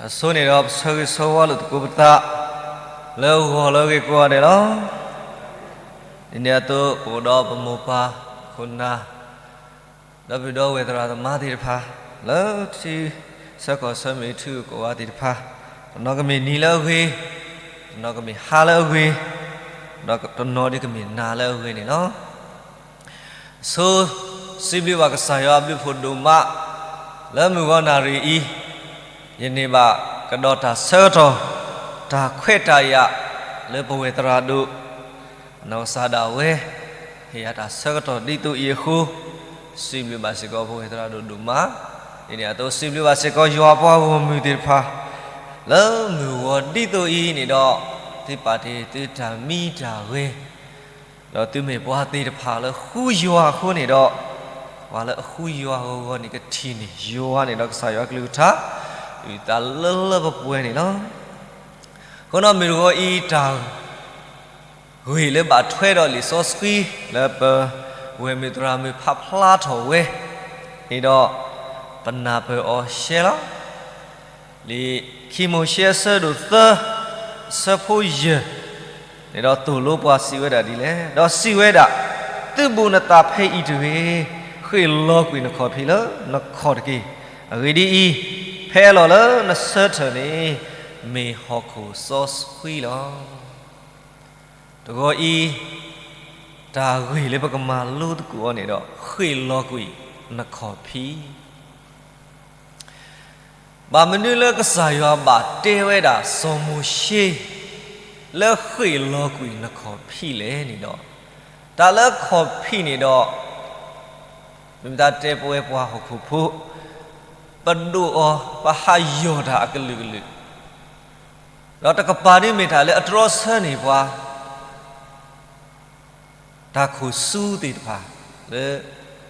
အဆိန့ၣ်ဒီး ပဆၢဂ့ၤဆၢဝါလိာ်သကိးပသး လၢဂီၤလၢအဂ့ၤကိးဂၤဒဲးလီၤ. ဒ်န့ၣ်အသိး ပအိၣ်ဒီးပမိၢ်ပၢ်ခိၣ်နၢ် ဒီပုၢ်ဒီဝဲၢ်သရၣ်သမါသ့ၣ်တဖၣ် လၢထံဆၢကီၢ်ဆၢမုၢ်ထံဂုၤကီၢ်ဂၤသ့ၣ်တဖၣ်, တနီၤကမ့ၢ်နံၤလၢအဂ့ၤ, တနီၤကမ့ၢ်ဟါလၢအဂ့ၤ, ဒီးတနီၤဒ်ကမ့ၢ်နၤလၢအဂ့ၤန့ၣ်လီၤ. ဆိ စံးဘျုးဘၣ်ကစၢ်ယွၤအဘျုးအဖှိၣ်ဒိၣ်မး လၢမုၢ်ဂီၤနၣ်ရံၣ်အံၤ, ယန့ၢ်ဘၣ်ကဒီးတၢ်ဆၢကတီၢ် တၢ်ခွဲးတၢ်ယာ်လၢပဝဲၢ်သရၣ်ဒိၣ် နီၢ်ကစၢ်ဒၣ်ဝဲ ဟ့ၣ်ယၤတၢ်ဆၢကတီၢ်ဒ်သိးအံၤအဃိ, စံးဘျုးဘၣ်စ့ၢ်ကီးပဝဲၢ်သရၣ်ဒိၣ်ဒိၣ်မး, ဒ်န့ၣ်အသိးစံးဘျုးဘၣ်စ့ၢ်ကီးယွၤအပှၤဂီၢ်မုၢ်သ့ၣ်တဖၣ် လၢမုၢ်ဂီၤဒ်သိးအံၤန့ၣ်ဒီး သုပာ်တ့ၢ်သုတၢ်မံတၢ်ဂဲၤ ဒီးသုမ့ၢ်ပှၤသ့ၣ်တဖၣ်လၢဃုယွၤအဃိန့ၣ်ဒီး, ပှၤလၢအဃုယွၤဂီၤဂီၤန့ၣ်ကထံၣ်န့ၢ်ယွၤန့ၣ်ဒီးကစၢ်ယွၤအကလုၢ်ကထါ အုၣ်သးလၢလၢပှဲၤပှဲၤန့ၣ်လီၤ. အဃိဒီးမုၢ်တဂီၤအံၤတၢ် ဂ့ၢ်လၢဘၣ်ထွဲဒီးလံာ်စီဆှံ လၢပဝဲၢ်မုၢ်သရၣ်မုၣ်ဖးဖျါထီၣ်ဝဲန့ၣ်ဒီး, ပနၢ်ပၢၢ်အီၤရှဲလီၤ. လံာ်ခံမိၤၡ့အဆၢဒိၣ်သၢ အဆၢဖိယဲၢ် န့ၣ်ဒီးသိၣ်လိပှၤစံးဝဲဒၣ်ဒ်လဲၣ်. ဒီးစံးဝဲဒၣ်, သုဘူးနသးဖဲအံၤတဂ့ၤ, ဃ့ၢ်လီၤကွံာ်နခီၣ်ဖံးလၢနခီၣ်တက့ၢ်. အဂ့ၢ်ဒ်အံၤ, ဖဲအလီၢ်လၢနဆၢထၢၣ်န့ၣ် မ့ၢ်ဟီၣ်ခိၣ်စီဆှံလီၤ. တဂီၤအံၤ, တၢ်ဂ့ၢ်လၢပကမၤလိသကိးအီၤန့ၣ်ဒီး ဃ့ၢ်လီၤကွံာ်နခီၣ်ဖံး ဘၣ်မနုၤလၢကစၢ်ယွၤဘၣ်တဲဝဲဒၣ်စီၤမိၤၡ့ လၢဃ့ၢ်လီၤကွံာ်နခီၣ်ဖံးလဲၣ်န့ၣ်ဒီး, တၢ်လၢခီၣ်ဖံးန့ၣ်ဒီး, မ့ၢ်မတၤတဲပဝဲပှၤဟီၣ်ခိၣ်ဖိ, ပဒိၣ်အီၤ ပဟးယီၢ်တၢ်အကလုာ်ကလုာ်, ဒီးတကပၤဒ်မ့ၢ်တၢ်လၢအတြီဆၢန့ၢ်ပှၤ တၢ်ခိၣ်ဆူသ့ၣ်တဖၣ် လၢ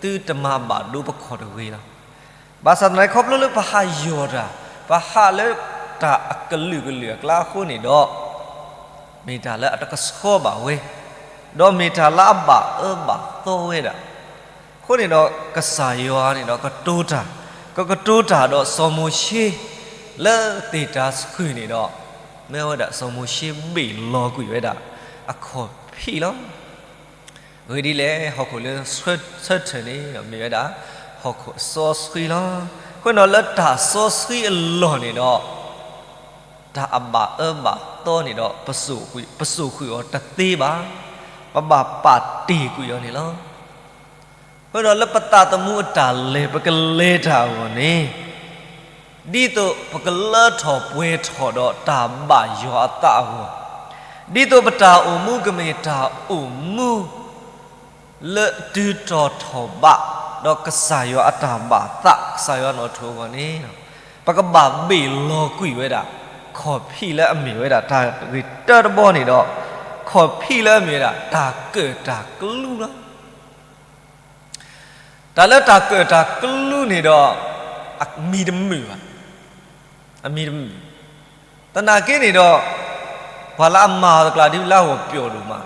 သုတမၤဘၣ်ဒိပခီၣ်တဂ့ၤလီၤ. ဘၣ်ဆၣ်သနာ်က့ခီဖျိလၢပဟးယီၢ်တၢ်, ပဟးလၢတၢ်အကလုာ်ကလုာ်အကျါအဃိန့ၣ်ဒီး, မ့ၢ်တၢ်လၢအတကဆှီဘၣ်ဝဲ, ဒီးမ့ၢ်တၢ်လၢအဘၣ်အၢဘၣ်သီဝဲဒၣ် အဃိန့ၣ်ဒီးကစၢ်ယွၤန့ၣ်ဒီးကတိၤတၢ်, ကကတိၤတၢ်ဒီးစီၤမိၤၡ့ လၢသ့ၣ်တၤဆှုၣ်န့ၣ်ဒီး, မ့ၢ်ဝဲဒၣ်စီၤမိၤၡ့ဘ့ၣ်လီၤကွံာ်ဝဲဒၣ်အခီၣ်ဖံးလီၤ. အဂ့ၢ်ဒ်လဲၣ် ဟီၣ်ခိၣ်လၢဆၢထၢၣ်န့ၣ် မ့ၢ်ဝဲဒၣ်ဟီၣ်ခိၣ်အစီဆှံလီၤ. အဃိန့ၣ်ဒီးလၢတၢ်စီဆှံအလီၢ်န့ၣ်ဒီး တၢ်အဘၣ်အၢဘၣ်သီန့ၣ်ဒီး ပစိာ်ဃုာ်အီၤတသ့ဘၣ်. ပဘၣ်ပာ်တ့ၢ်ကွံာ်အီၤန့ၣ်လီၤ. အဃိဒီးလၢပသးသမူအတၢ်လဲၤ ပကလဲၤတၢ်အဂီၢ်န့ၣ်, ဒ်သိးပကလၢထီၣ်ပှဲၤထီၣ်ဒီးတၢ်ဘၣ်ယွၤအသးအဂီၢ်, ဒ်သိးပတၢ်အိၣ်မူကမ့ၢ်တၢ်အိၣ်မူ လၢတုၤထီၣ်ထီၣ်ဘး, ဒီးကစၢ်ယွၤအတၢ်ဘၣ်သး ကစၢ်ယွၤနီၣ်ထိၣ်အဂီၢ်န့ၣ်, ပကဘၣ်ဘ့ၣ်လီၤကွံာ်ဝဲဒၣ် ခီၣ်ဖံးလၢအမ့ၢ်ဝဲဒၣ်တၢ်ဂ့ၢ်တၢတဘီန့ၣ်ဒီး, ခီၣ်ဖံးလၢအမ့ၢ်ဝဲဒၣ်တၢ်ကၢၣ်တၢ်ကျူလီၤ. တၢ်လၢတၢ်ကၢၣ်တၢ်ကျူန့ၣ်ဒီး, အမံၤတမုာ်ဘၣ်, အမံၤတမုာ်, သနာ်က့န့ၣ်ဒီး, ပှၤလၢအမၤအီၤတကျါဒ်လၢအဂီၢ်ပျီၣ်ဒိၣ်မး,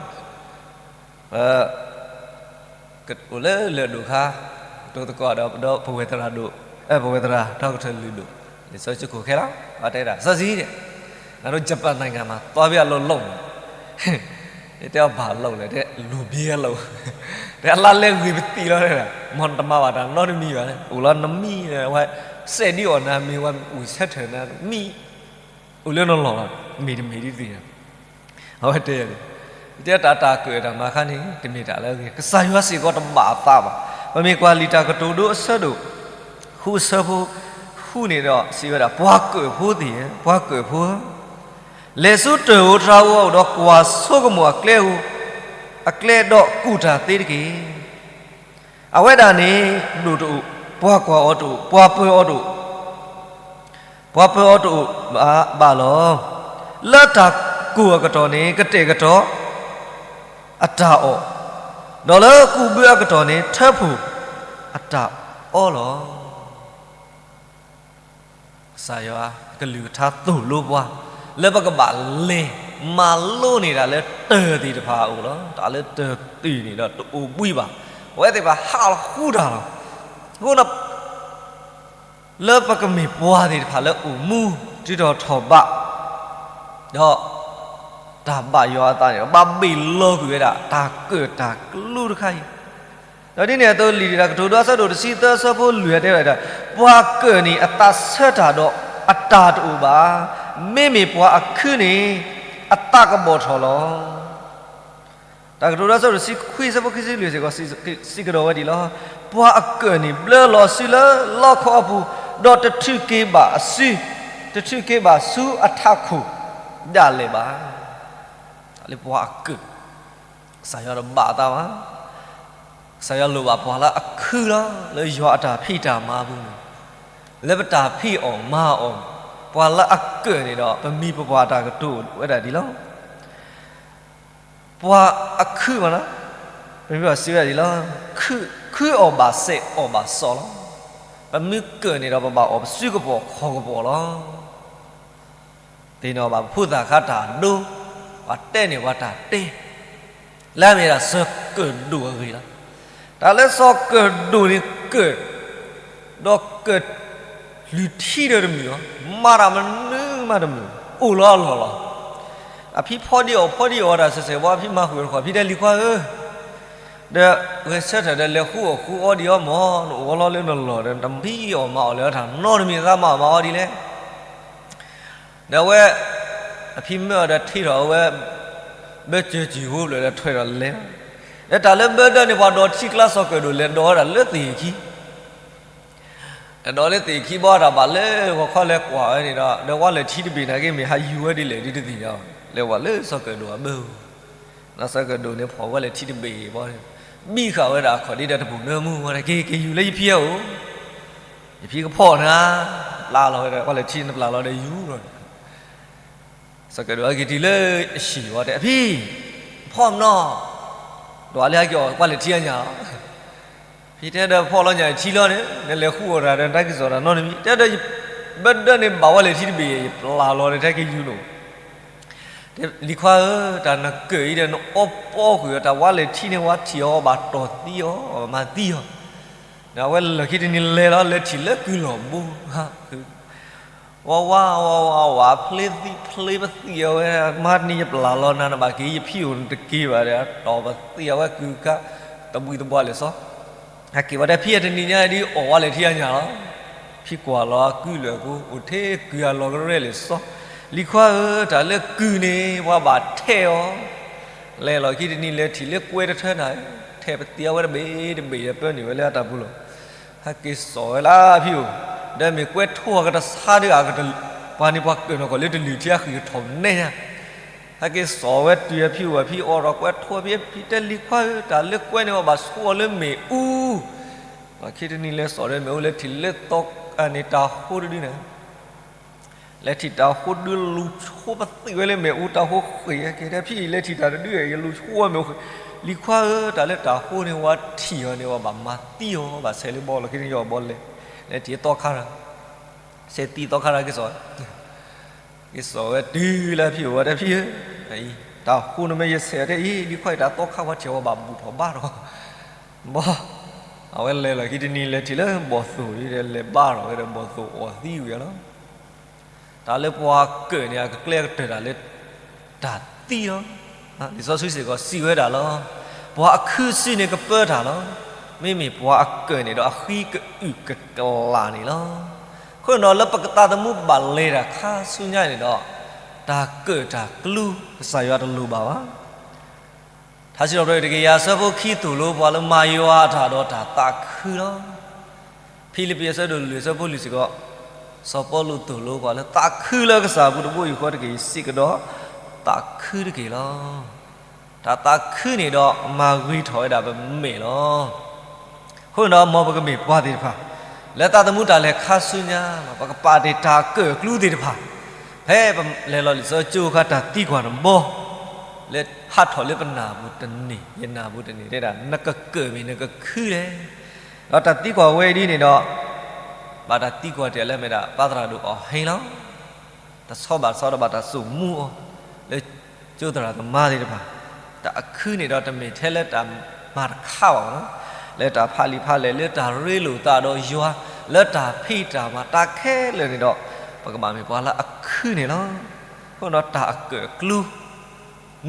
အိၣ်လၢလၢၢ်ဒိၣ်ခါ, တိသကိးဒီးပဝဲၢ်သရၣ်ဒိၣ်, ပဝဲၢ်သရၣ်ဒီကထၢၣ်လုၢ်ဒိၣ်, လံာ်စီဆှံခိၣ်ခဲလီၤ, အတဲဒၣ် စီဆှံ, ငါတို့ ဂျပန်နိုင်ငံမှာ သွားပြီး အလုပ်လုပ်မယ်, တဲအီၤဘၣ်အလုပ်လဲၣ်, တဲလူၤဘ့အလုပ်, တဲအလါလဲဂ့ၤပသံလီၤ, မ့ၢ်တမၤဘၣ်တၢ်နီတမံၤဘၣ်, အိၣ်လီၤနမံၤ, ဝဲစဲးဒ်အီၣ်နၤမ့ၢ် ဝဲအုၣ်ဆၢထၢၣ်နၤမံၤ, အိၣ်လၢနလီၢ်လီၤ, မ့ၢ်တမ့ၢ်ဒ်သ့ၣ်ညါ အဝဲတဲယၤန့ၣ်, တဲတၢ်တၢ်ကၢၣ်တၢ်မၤခါန့ၣ် တမ့ၢ်တၢ်လၢအဂ့ၤ, ကစၢ်ယွၤစ့ၢ်ကီးတဘၣ်အသးဘၣ်. ပမ့ၢ်ကွၢ်လံာ်တၢ်ကတိၤဒိအဆၢဒိၣ်ဃု အဆၢဖိဃုန့ၣ်ဒီး စံးဝဲဒၣ် ပှၤကၢၣ်ဖိသ့ၣ်ဧၢ, ပှၤကၢၣ်ဖိဧၢ, လဲၤဆူတၢၢ်ဧိၤတြၤဧိၤအအိၣ်ဒီး ကွၢ်ဆိကမိၣ်အကျဲဧိၤ, အကျဲဒီးကူၣ်တၢ်သ့တက့ၢ်. အဝဲဒၣ်န့ၣ် ဒိၣ်တအိၣ်, ပှၤကွၢ်အီၤတအိၣ်, ပှၤပၢၤအီၤတအိၣ်, ပှၤပၢၤအီၤတအိၣ်ဘၣ်လီၤ. လၢတၢ်ကိၢ်အကတီၢ်န့ၣ် ကတဲာ်ကတီၤအတၢ်အီၣ်, ဒီးလၢကူးဘုအကတီၢ်န့ၣ် ထၢဖှိၣ်အတၢ်အီလီၤ. ကစၢ်ယွၤအကလုၢ်ကထါသိၣ်လိပှၤ လၢပကဘၣ်လဲၤမၤလိန့ၢ်တၢ်လၢ တၢၢ်သ့ၣ်တဖၣ်အအိၣ်လီၤ. တၢ်လၢတၢၢ်သ့ၣ်န့ၣ်ဒီး တအိၣ်ဘှံးဘၣ်. အဝဲသ့ၣ်တဖၣ်ဟးလီၤဃူတၢ်လီၤ. အဃိဒီး လၢပကမ့ၢ်ပှၤသ့ၣ်တဖၣ်လၢအိၣ်မူ တုၤထီၣ်ထီၣ်ဘး, ဒီးတၢ်ဘၣ်ယွၤအသးန့ၣ်ဒီး ဘၣ်ဘ့ၣ်လီၤကွံာ်ဝဲဒၣ် တၢ်ကၢၣ်တၢ်ကျူတခါအံၤ, ဒီးဒ်န့ၣ်အသိး လံာ်တၢ်ကတိၤဒိ အဆၢဒိၣ်တဆံသၢ အဆၢဖိလွံၢ် တဲဝဲဒၣ်, ပှၤကၢၣ်န့ၣ် အသးဆၢတၢ်ဒီး အတၢ်တအိၣ်ဘၣ်, မ့မ့ၢ်ပှၤအခုန့ၣ် အသးကဘီၣ်ထီၣ်လီၤ. တၢ်ကတိၤဒိ အဆၢဒိၣ်တဆံခွံ အဆၢဖိခံဆံလွံၢ်စ့ၢ်ကီး စံးကဒီးဝဲဒ်လီၤ. ပှၤအကၢၣ်န့ၣ် ဘျၢလီၤအစုလၢလီခီအပူၤ, ဒီးတထုးက့ၤဘၣ်အစု, တထုးက့ၤဘၣ်ဆူအထးခိၣ်ဒၣ်လဲာ်ဘၣ်. လၢပှၤအကၢၣ်, ကစၢ်ယွၤတဘၣ်အသးဘၣ်. ကစၢ်ယွၤလိၣ်ဘၣ်ပှၤလၢအခုလီၤ. လၢယွၤအတၢ်ဖံးတၢ်မၤအပူၤန့ၣ်, လၢပတၢ်ဖံးအီၣ်မၤအီၣ်, ပှၤလၢအကၢၣ်န့ၣ်ဒီး ပမံၤပပှၢ်တၢ်ကတိၤအိၣ်ဝဲဒၣ်ဒ်လီၤ. ပှၤအခုမးလီၤ. ပမ့ၢ်ဘၣ်စံးဝဲဒၣ်ဒ်လီၤ. ခုအီၣ်ဘၣ်စဲး အီၣ်ဘၣ်စီလီၤ. ပမ့ၢ်ကၢၣ်န့ၣ်ဒီး ပဘၣ်အီၣ်ပစုကပီၤခီၣ်ကပီၤလီၤ. သ့ၣ်နီၣ်ဘၣ်ပဖိသၣ်ခါတၢ်ဒိ, ပှၤတဲန့ၢ်ပှၤတၢ်တဲ, လၢအမ့ၢ်ဒၣ်စီၤကၢၣ်ဒိၣ်အဂ့ၢ်လီၤ. တၢ်လၢစီၤကၢၣ်ဒိၣ်န့ၣ်ကၢၣ်, ဒီးကၢၣ်လုၢ်ထံဒီးတမုာ်လီၤ. မၤတၢ်မနုၤမးတမုာ်, အိၣ်လီၤအလီၢ်လီၤ. အဖံဖီဒံးအီၣ်ဖီဒံးအီၣ်တၢ်စဲးစဲးဘီ အဖံမၤဃုာ်တခီ ဖံတဲလံၤခွါဧၢ, ဒီးဂဲၤဆၢထၢၣ်ဒီးလဲၤဃုအီၣ်ဃုအီဒံးအီမၢ်, နအိၣ်လီၤလၢနလီၢ်ဒီး နတမံအီၣ်မၤအီၣ်လၢၤတၢ်နီတမံၤ သးမၤအီၣ်မၤအီဒ်လဲၣ်. ဒီးအဝဲ, အဖံမၢအီၤဒီးထံထီၣ်အဝဲ, ဘၢစၢၤစံၣ်ဟိဖျၢၣ်ဒီးထွဲဒီးလဲၤ, ဒီးတၢ်လၢဘၢဒၢးန့ၣ် ပှၤဒိးထံကျါစီၤကၢၣ်ဒိၣ်လဲၤဒိးဝဲဒၣ်လၢသ့ၣ်ခံ တဒိးလၢသ့ၣ်ခံဘၣ် တၢ်ဘၣ်လၢဂီၤခီလဲၤကွၢ်ဝဲန့ၣ်ဒီး ဒီးဝဲလဲၤထံတဘ့ၣ်နာ်က့ မ့ၢ်ဟးယူၤဝဲဒ်လဲၣ်ဒ်တသ့ၣ်ညါ, လဲၤဝဲလၢစီၤကၢၣ်ဒိၣ်အဘၢ, စီၤကၢၣ်ဒိၣ်န့ၣ်ဖီၣ်ဝဲလဲၤထံတဘ့ၣ်ဘီ, ဘံၣ်ဃာ်ဝဲဒၣ်အခီၣ်ဒ့ဒီးတဘိၣ်နၢမူဝဲ, က့ၤက့ၤယူၤလၢယဖံအအိၣ်, ယဖံကဖီၣ်နၤ, ပျၢ်လီၤဝဲဒီး ပှၤလဲၤထံနပျၢ်လီၤဒီးယူၤလီၤန့ၣ် စီၤကၢၣ်ဒိၣ်ဟဲက့ၤတုၤလၢအဟံၣ်ဝဲတဲ အဖံ, ဖီၣ်မနီၤ, ဒီးလၢဟဲက့ၤအီၣ်ပှၤလဲၤထံအညၣ်လီၤ. ဖံတဲဒီး ဖီၣ်လီၤညၣ်ယထံလီၤန့ၣ် နလဲၤဃုအီၣ်တၢ်ဒီး နတၢ်ကစီၣ်တၢ်နီတမံၤ, တဲဒီး ဘၢဒၢးန့ၣ်ဘၣ်ဝဲလဲၤထံတဘ့ၣ် ယပျၢ်လီၤဒီး တၢ်က့ၤယူၤလိာ် လံၤခွါဧၢ, တၢ်နကၢၣ်အံၤဒီး နအီပီကွံာ်အီၤ တၢ်ဝါလဲၤထံန့ၣ် ဝါထံၣ်အီၤ ဘၣ်တီၢ်သံအီၤ ဘၣ်မၤသံအီၤ, ဒီးအဝဲလၢခံတနံၤလဲၤလီၤ လဲၤထံၣ်လၢကုၢ်လီၢ်ဘိ, ဝါဝါဝါဝါဝါ ဖျ့သံဖျ့ပသံၣ်အဝဲ, မၤတနံၤယပျၢ်လီၤနၤ နဘၣ်က့ၤယဖံအိၣ်နတက့ၤဘၣ်ဒီး တီၢ်ပသံၣ်အဝဲကုၢ်ကါ တဘှံးတဘှါလၢာ်စီ ဟဲက့ၤဝဲတဲ ဖံအတနံၤညါဒ်အီၣ်ဝါလဲၤထံအညၣ်လီၤ. ဖံကွၢ်လီၤအကုၢ်လၢာ်အဃိ အိၣ်ထဲကုၢ်အလီၤကရဲလၢာ်စီ, လံၤခွါဧၢ, တၢ်လၢကုၢ်န့ၣ် ပှၤဘၣ်ထဲအီၤ, လဲၤလီၤခံတနံၤ လဲၤထံၣ်လၢကွဲတထၢနၤ, ထဲပသံၣ်အဝဲတဘ့ၣ်တဘ့ၣ်ဒီး ပၢနုာ်ဝဲလၢအတၢ်ပူၤလီၤ. ဟဲက့ၤစိာ်ဝဲလၢဖံအိၣ်, ဒီးမ့ၢ်ကွဲထိအကတဆါဒၣ်ဧါ, ပှၤန့ၣ်ပှၤကၢၣ်နီၢ်ကီၢ်လၢတလုၢ်ထံအဃံးကထီၣ်နဲညါ ဟဲက့ၤစိာ်ဝဲတုၤအဖံအိၣ် အဖံအိးထီၣ်ကွဲထိအဖံ, ဖံတဲလံၤခွါဧၢ, တၢ်လၢကွဲန့ၣ် ပှၤဘၣ်ဆိအီၤလၢမ့ၣ်အူ, ခံတနံၤလဲၤစိာ်ဒီးမ့ၣ်အူ လဲၤထံၣ်လၢသီန့ၣ် တၢ်ဟိတဒုန့ၣ်, လဲၤထံၣ်တၢ်ဟိတဒု လူၤဆိပသံၣ်ဝဲလၢမ့ၣ်အူ တၢ်ဟိဃ့ၢ်က့ၤဒီး ဖံအံၤလဲၤထံၣ်တၢ်တဒု ယလူၤဆိဝဲမ့ၣ်အူဃ့ၢ်, လံၤခွါဧၢ, တၢ်လၢတၢ်ဟိန့ၣ် ပှၤထံၣ်အီၤန့ၣ် ပှၤဘၣ်မၤသံအီၤ ဘၣ်ဆဲးလၢဘီလီၤ ခံတနံၤယီၤဘီလဲၤ, လဲၤထံၣ်သီခါဒီး ဆဲးသံသီခါဒီးက့ၤစိာ် က့ၤစိာ်ဝဲတုၤလၢဖံအိၣ်ဝဲတဲဖံဧၢ, တၢ်ဟိန့ၣ်မ့ၢ်ယဆဲးတဲအံၤ လံၤခွါအံၤ တၢ်သီခါဝဲထံၣ်ဝဲဘၣ်ဘူၣ်ထီၣ်ဘါထီၣ်, ဘီ, အဝဲလဲၤလီၤခံတနံၤ လဲၤထံၣ်လၢဘီၣ်သိၣ်ဒီး လဲၤဘါထီၣ်ဝဲဒီး ဘီၣ်သိၣ်အီၣ်သံဝံၤလီၤ. တၢ်လၢပှၤကၢၣ်န့ၣ် အကကျဲကတၢၢ်တၢ်လၢ တၢ်သံလီၤ. လံာ်စီဆှံစ့ၢ်ကီးစံးဝဲဒၣ်လီၤ. ပှၤအခုစုန့ၣ်ကပၢတၢ်လီၤ. မ့မ့ၢ်ပှၤအကၢၣ်န့ၣ်ဒီး အဃံကအုၣ်ကကျၢ်န့ၣ်လီၤ. အဃိန့ၣ်ဒီး လၢပကသးသမူဘၣ်လဲၤတၢ်ခါဆူညါန့ၣ်ဒီး တၢ်ကၢၣ်တၢ်ကျူ ကစၢ်ယွၤတလိၣ်ဘၣ်ဘၣ်. ထါစံးထီၣ်ပတြၢၤတကယၤအဆၢဖိခံ သိၣ်လိပှၤလၢမၤယွၤအတၢ်ဒီးတၢ်သးခုလီၤ. ဖံလံးပံးအဆၢဒိၣ်လွံၢ်အဆၢဖိလွံၢ်စ့ၢ်ကီး, စီၤပီလူးသိၣ်လိပှၤလၢသးခုလၢကစၢ်အပူၤတဘိယူၢ်ဃီတက့ၢ်, ယစံးကဒီး, သးခုတက့ၢ်လီၤ. တၢ်သးခုန့ၣ်ဒီးမၤဂ့ၤထီၣ်ဝဲဒၣ်ပမဲာ်လီၤ. အဃိန့ၣ်ဒီး မ်ပကမ့ၢ်ပှၤသ့ၣ်တဖၣ် လၢသးသမူတၢ်လဲၤခါဆူညါ, ပကပာ်တ့ၢ်တၢ်ကၢၣ်အကျူသ့ၣ်တဖၣ်, ဖဲပလဲၤလီၤလံာ်စီဆှံကၠိအခါ တၢ်သံကွၢ်တဘီ လၢဟးထီၣ်လၢပနၢ်ပူၤတန့ၢ်, ယနၢ်ပူၤတန့ၢ်တဲဒၣ် နကကၢၣ်မ့ၢ်နကခုလဲၣ်. ဒီးတၢ်သံကွၢ်ဝဲဒ်န့ၣ်ဒီး ဘၣ်တၢ်သံကွၢ်တ့ၢ်လၢအမ့ၢ်ဒၣ် ပၢ်သရၣ်ဒိၣ်အီၣ်ဟ့လီၤ. တဆီဘၣ်တဆီဒီးဘၣ်တၢ်စိာ်မူအီၤ လၢကၠိသရၣ်သမါသ့ၣ်တဖၣ်, တၢ်အခုန့ၣ်ဒီးတမ့ၢ်ထဲလၢတၢ်မၤတခါဘၣ်လီၤ. လၢတၢ်ဖးလံာ်ဖးလဲၢ်, လၢတၢ်ရ့လိာ်သးဒီးယွၤ, လၢတၢ်ဖံးတၢ်မၤတၢ်ခဲလၢာ်န့ၣ်ဒီး ပကဘၣ်မ့ၢ်ပှၤလၢအခုၣ်န့ၣ်လီၤ. အဃိဒီးတၢ်အကၢၣ်အကျူ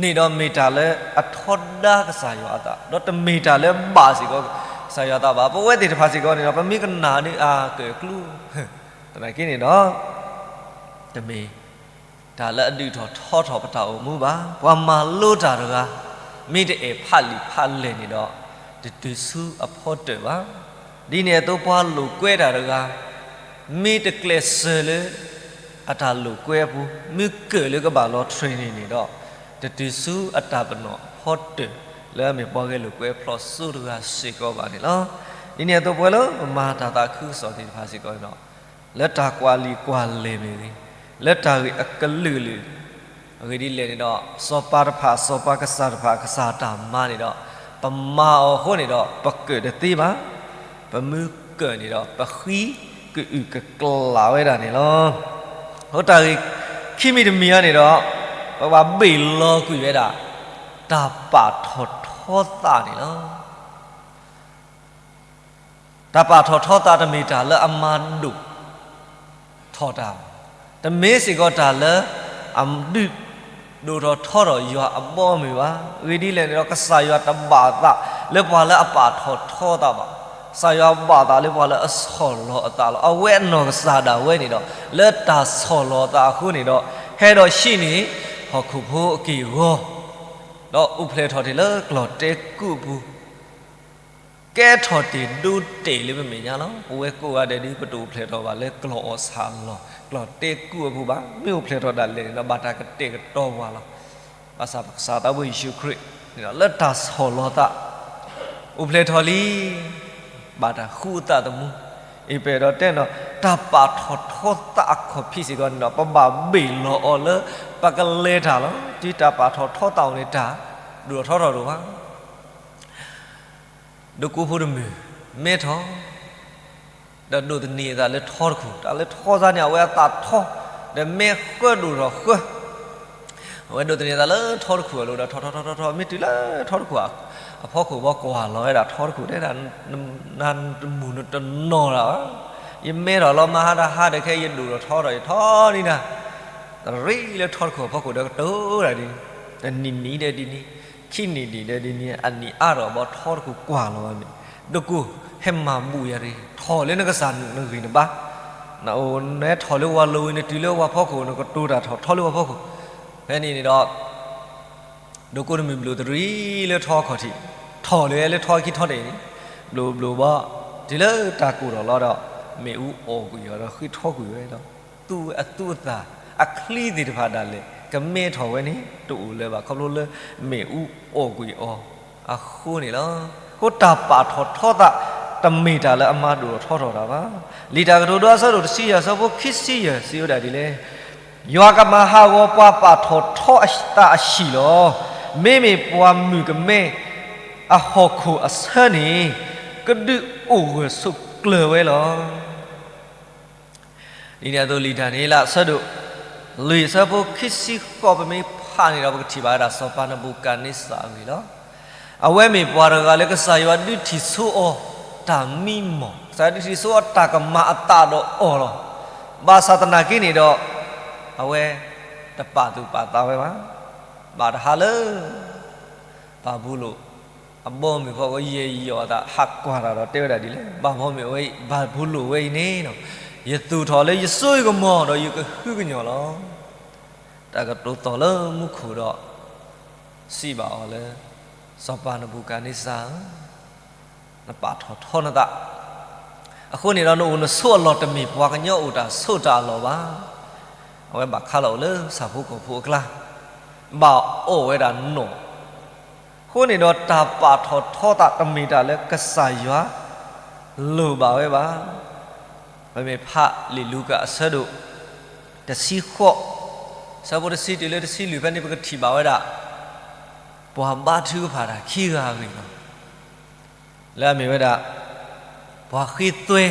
န့ၣ်ဒီးမ့ၢ်တၢ်လၢအထီဒါကစၢ်ယွၤအသး, ဒီးတမ့ၢ်တၢ်လၢဘၣ်စ့ၢ်ကီးကစၢ်ယွၤအသးဘၣ်. ပဝဲသ့ၣ်တဖၣ်စ့ၢ်ကီးန့ၣ်ဒီး ပမ့ၢ်ကနၣ်ဒ်အကၢၣ်အကျူ သနာ်က့န့ၣ်ဒီး တမ့ၢ်တၢ်လၢအဒုးထီၣ်ထီထီၣ်ပတၢ်အိၣ်မူဘၣ်. ပှၤမၤလိတၢ်တဂၤ မ့ၢ်တအဲၣ်ဖးလံာ်ဖးလဲၢ်န့ၣ်ဒီး တတုၤဆူအဖီတၢၣ်ဘၣ်. ဒ်န့ၣ်အသိးပှၤလိာ်ကွဲတၢ်တဂၤ မ့ၢ်တကျဲးစၢၤလၢ အတၢ်လိာ်ကွဲအပူၤ မ့ၢ်ကၢၣ်လၢကဘၣ်လီၤ training န့ၣ်ဒီး တတုၤဆူအတၢ်ပနီၣ်အဖီတၢၣ် လၢအမ့ၢ်ပှၤဂဲၤလိာ်ကွဲဖျိးစိတဂၤစ့ၢ်ကီးဘၣ်န့ၣ်လီၤ. ဒ်န့ၣ်အသိးပဝဲလၢပမၤတၢ်သးခုကစီၣ်သ့ၣ်တဖၣ်စ့ၢ်ကီးန့ၣ်ဒီး လၢတၢ်ကွၢ်လံာ်ကွၢ်လဲၢ်မ့ၢ်ဂ့ၤ, လၢတၢ်ဂ့ၢ်အကလုာ်ကလုာ် အဂ့ၢ်ဒ်လဲၣ်န့ၣ်ဒီး စီၤပၤတဖၣ် စီၤပၤကစၢ်တဖၣ် ကစၢ်တၢ်မၤန့ၣ်ဒီး ပမၤအီၤအဃိန့ၣ်ဒီး ပကၢၣ်တသ့ဘၣ်. ပမ့ၢ်ကၢၣ်န့ၣ်ဒီး ပဃံကအုၣ်ကကျၣ်ဝဲဒၣ်န့ၣ်လီၤ. အဃိတၢ်ဂ့ၢ်ခံမံၤတမံၤအံၤန့ၣ်ဒီး ပကဘၣ်ဘ့ၣ်လီၤကွံာ်ဝဲဒၣ် တၢ်ပာ်ထီၣ်ထီသးန့ၣ်လီၤ. တၢ်ပာ်ထီၣ်ထီသးတမ့ၢ်တၢ်လၢအမၤဒိၣ်ထီၣ်တၢ်, တမ့ၢ်စ့ၢ်ကီးတၢ်လၢ အဒုးဒိၣ်ထီၣ်ထီထီၣ်ယွၤအဘီအမုၢ်ဘၣ်. အဂ့ၢ်ဒ်လဲၣ်န့ၣ်ဒီး ကစၢ်ယွၤတဘၣ်သးလၢပှၤလၢအပာ်ထီၣ်ထီသးဘၣ်. ကစၢ်ယွၤဘၣ်သးလၢပှၤလၢအဆီၣ်လီၤအသးလီၤ. အဝဲအနီၢ်ကစၢ်ဒၣ်ဝဲန့ၣ်ဒီး လၢတၢ်ဆီၣ်လီၤအသးအဃိန့ၣ်ဒီး ဟဲဒီးဟံးန့ၢ် ဟီၣ်ခိၣ်ဖိအက့ၢ်အဂီၤ ဒီးအိၣ်ဖျဲၣ်ထီၣ်တ့ၢ်လၢကျီၢ်တဲကူၣ်အပူၤ ကဲထီၣ်တ့ၢ်ဒိတဲာ်လၢပမဲာ်ညါလီၤ. ပဝဲကိးဂၤဒဲးဒ်ပတအိၣ်ဖျဲၣ်ထီၣ်ဘၣ်လၢကျီၢ်အီၣ်ဆၣ်လီၢ် ကျီၢ်တဲကူၣ်အပူၤဘၣ်. မ့ၢ်အိၣ်ဖျဲၣ်ထီၣ်ဒၣ်လဲာ်န့ၣ်ဒီး ဘၣ်တၢ်ကတဲာ်ကတီၤပှၤလီၤ. ဘၣ်ဆၣ်ပကစၢ်သးဘိယ့ၣ်ၡူးခရံာ်န့ၣ်ဒီး လၢတၢ်ဆီၣ်လီၤသး အိၣ်ဖျဲၣ်ထီၣ်လံ ဘၣ်တၢ်ဃူအသးသမူ, အံၤပအဲၣ်ဒိးတဲဒီး တၢ်ပာ်ထီၣ်ထီသးအခီၣ်ဖံးစ့ၢ်ကီးန့ၣ်ဒီး ပဘၣ်ဘ့ၣ်လီၤအီၤလၢ ပကလဲၤတၢ်လီၤ. တုၤတၢ်ပာ်ထီၣ်ထီသးအိၣ်န့ၣ် တၢ်ဒိၣ်ထီၣ်ထီထီၣ်တအိၣ်ဘၣ်. ဒိၣ်ကိဖိတမုၢ် မဲထီၣ် ဒီးဒိးသန့ၤအသးလၢထီတခူၣ်, တၢ်လၢထီသးန့ၣ် အဝဲအသးထီ ဒီးမဲဃၢဒိၣ်ထီၣ်ဃၢ အဝဲဒိးသန့ၤအသးလၢထီတခူၣ်အလိၤဒီး ထီထီထီထီထီ မ့ၢ်တုၤလၢထီတခူၣ်အဖီခိၣ်ဘီကွၢ်လီၤဝဲဒၣ်ထီတခူၣ်တဲဒၣ် နတမုာ်နတနီၢ်ဒၣ်ဘၣ်. ယမဲထီၣ်လီၤမဟါတဟါဒီး ခဲအံၤယဒိၣ်ထီၣ်ထီထီၣ် ယထီန့ၣ်ဒၣ် တရံးလၢထီတခူၣ်အဖီခိၣ်ဒီးကတိၤဒၣ်ဒ်န့ၣ်, တနံၤနံၤဒီးဒ်န့ၣ်, ခံနံၤနံၤဒီးဒ်န့ၣ်, အနံၣ်အါထီၣ်ဘီထီတခူၣ်ကွၢ်လီၤဝဲန့ၣ်, ဒိၣ်ကိၢ်ဟဲမၤဘူၣ်ယၤတဂ့ၤ, ထီၣ်လၢနကစၢ်နဂ့ၢ်နဘါ, နအိၣ်နဟဲထီၣ်လၢဝၤလိၤဝံၤ နတုၤလၢဝၤဖီခိၣ် နကတိၤတၢ်ထီၣ်ထီလၢဝၤဖီခိၣ်, ဖဲန့ၣ်န့ၣ်ဒီး ဒိၣ်ကိၢ်တမုၢ်ဘျိၣ်တရံးလၢထီအခီၣ်ထံး, ထီၣ်လၢလၢထီခံထီတ့ၢ်န့ၣ်, ဘျိၣ်ဘျိၣ်ဘီ, တုၤလၢတၢ်ကိၢ်ထီၣ်လီၤဒီး, မ့ၣ်အူအီၣ်ကွံာ်အီၤဒီးဃ့ထီကွံာ်ဝဲဒီး, သူအသူအသၣ်, အချံသ့ၣ်တဖၣ်ဒၣ်လဲာ် ကမဲထီၣ်ဝဲန့ၣ် တအိၣ်လၢၤဘၣ် ခီဖျိလၢမ့ၣ်အူအီၣ်ကွံာ်အီၤအဃိန့ၣ်လီၤ. အဃိတၢ်ပာ်ထီၣ်ထီသး တမ့ၢ်တၢ်လၢအမၤဒိၣ်ထီၣ်ထီထီၣ်တၢ်ဘၣ်. လံာ်တၢ်ကတိၤဒိအဆၢဒိၣ်တဆံယဲၢ်အဆၢဖိခံဆံယဲၢ်စံးဝဲဒၣ်ဒ်လဲၣ် ယွၤကမၤဟးဂီၤပှၤပာ်ထီၣ်ထီသးအဟံၣ်လီၤ. မ့မ့ၢ်ပှၤမုၣ်ကမဲအဟီၣ်ခိၣ်အဆၢန့ၣ် ကဒုးအိၣ်ဂၢၢ်ဆိးကျၢၤဝဲလီၤ. ဒ်န့ၣ်အသိးလံာ်ဒၤနံးယ့လးအဆၢဒိၣ် လွံၢ်အဆၢဖိခံဆံဃိး ပမ့ၢ်ဖးန့ၣ်ဒီး ပကထံၣ်ဘၣ်ဝဲဒၣ်စီၤပၤနဘူၤခၣ်နံစၢ်အဂ့ၢ်လီၤ. အဝဲမ့ၢ်ပှၤတဂၤလၢကစၢ်ယွၤဒုးထံၣ်ဆိအီၤတၢ်မံမီၢ်, ကစၢ်ယွၤဒုးထံၣ်ဆိအီၤတၢ်ကမၤအသးဒီးအီၤလီၤ. ဘၣ်ဆၣ်သနာ်က့န့ၣ်ဒီး အဝဲတပာ်သူၣ်ပာ်သးဝဲဘၣ်. ဘၣ်တဟါလၢ ဘၤဘူလိၣ်အဘီအမုၢ်ဖီခိၣ် ယဲၢ်ယီၣ်အသး ဟးကွၢ်တၢ်ဒီးတဲဝဲဒၣ်ဒ်လဲၣ်, ဘၤဘူလိၣ်ဝဲအံၤ, ဘၤဘူလိၣ်ဝဲအံၤန့ၣ်, ယသူၣ်ထီၣ်လၢယစိယကမီၤဒီးယကဟုကညီၢ်လီၤ. တၢ်ကတိၤသီၣ်လၢမူခိၣ်ဒီး စံးဘၣ်အီၤလၢ စီၤပၤနဘူၤခၣ်နံစၢ်ဧၢ, နပာ်ထီၣ်ထီနသး, အဃိန့ၣ်ဒီးနအိၣ်နဆိးအလီၢ်တမ့ၢ်ပှၤကညီအိၣ်တၢ်ဆိးတၢ်အလီၢ်ဘၣ်. အဝဲဘၣ်ခါလီၤအိၣ်လၢဆၣ်ဖိကီၢ်ဖိအကျါ, ဘၣ်အီၣ်ဝဲဒၣ်နီၣ် အဃိန့ၣ်ဒီးတၢ်ပာ်ထီၣ်ထီသးတမ့ၢ်တၢ်လၢကစၢ်ယွၤလိၣ်ဘၣ်ဝဲဘၣ်. ပမ့ၢ်ဖးလံာ်လူၤကၣ်အဆၢဒိၣ်တဆံဃိး, အဆၢဖိတဆံတုၤလၢတဆံလွံၢ်ဖဲန့ၣ် ပကထံၣ်ဘၣ်ဝဲဒၣ် ပှၤဘါထုကဖၣ်တၢ်ခံဂၤအဂ့ၢ်လီၤ. လၢအမ့ၢ်ဝဲဒၣ် ပှၤဃ့သွဲ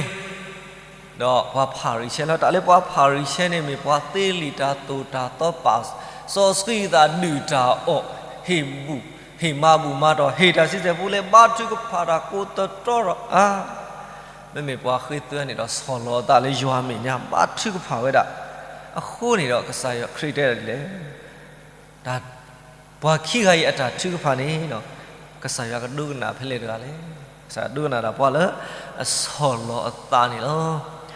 ဒီးပှၤဖၤရံၤၡဲလီၤ. တၢ်လၢပှၤဖၤရံၤၡဲန့ၣ်မ့ၢ်ပှၤသ့လံာ်တၢ်သိၣ်တၢ်သီ ပာ်စီဆှံအသး ဒုၣ်တၢ်အီၣ်, ဟ့ၣ်ဘူၣ်, ဟ့ၣ်မၤဘူၣ်မၤတီၢ်, ဟ့ၣ်တၢ်ဆံဆဲၣ်ပူလဲ ဘါထုကဖၣ်တၢ်ကိးသတြီဒီးအါ. မ့မ့ၢ်ပှၤဃ့သွဲန့ၣ်ဒီး ဆီၣ်လီၤအသးလၢယွၤအမဲာ်ညါ ဘါထုကဖၣ်ဝဲဒၣ် အဃိန့ၣ်ဒီး ကစၢ်ယွၤခရံာ်တဲဒ်လဲၣ်, တၢ်, ပှၤခံဂၤအံၤအတၢ်ထုကဖၣ်န့ၣ်ဒီး ကစၢ်ယွၤကဒိကနၣ်ဖဲလဲၣ်တဂၤလဲၣ်. ကစၢ်ယွၤဒိကနၣ်တၢ်ပှၤလၢအဆီၣ်လီၤအသးန့ၣ်လီၤ.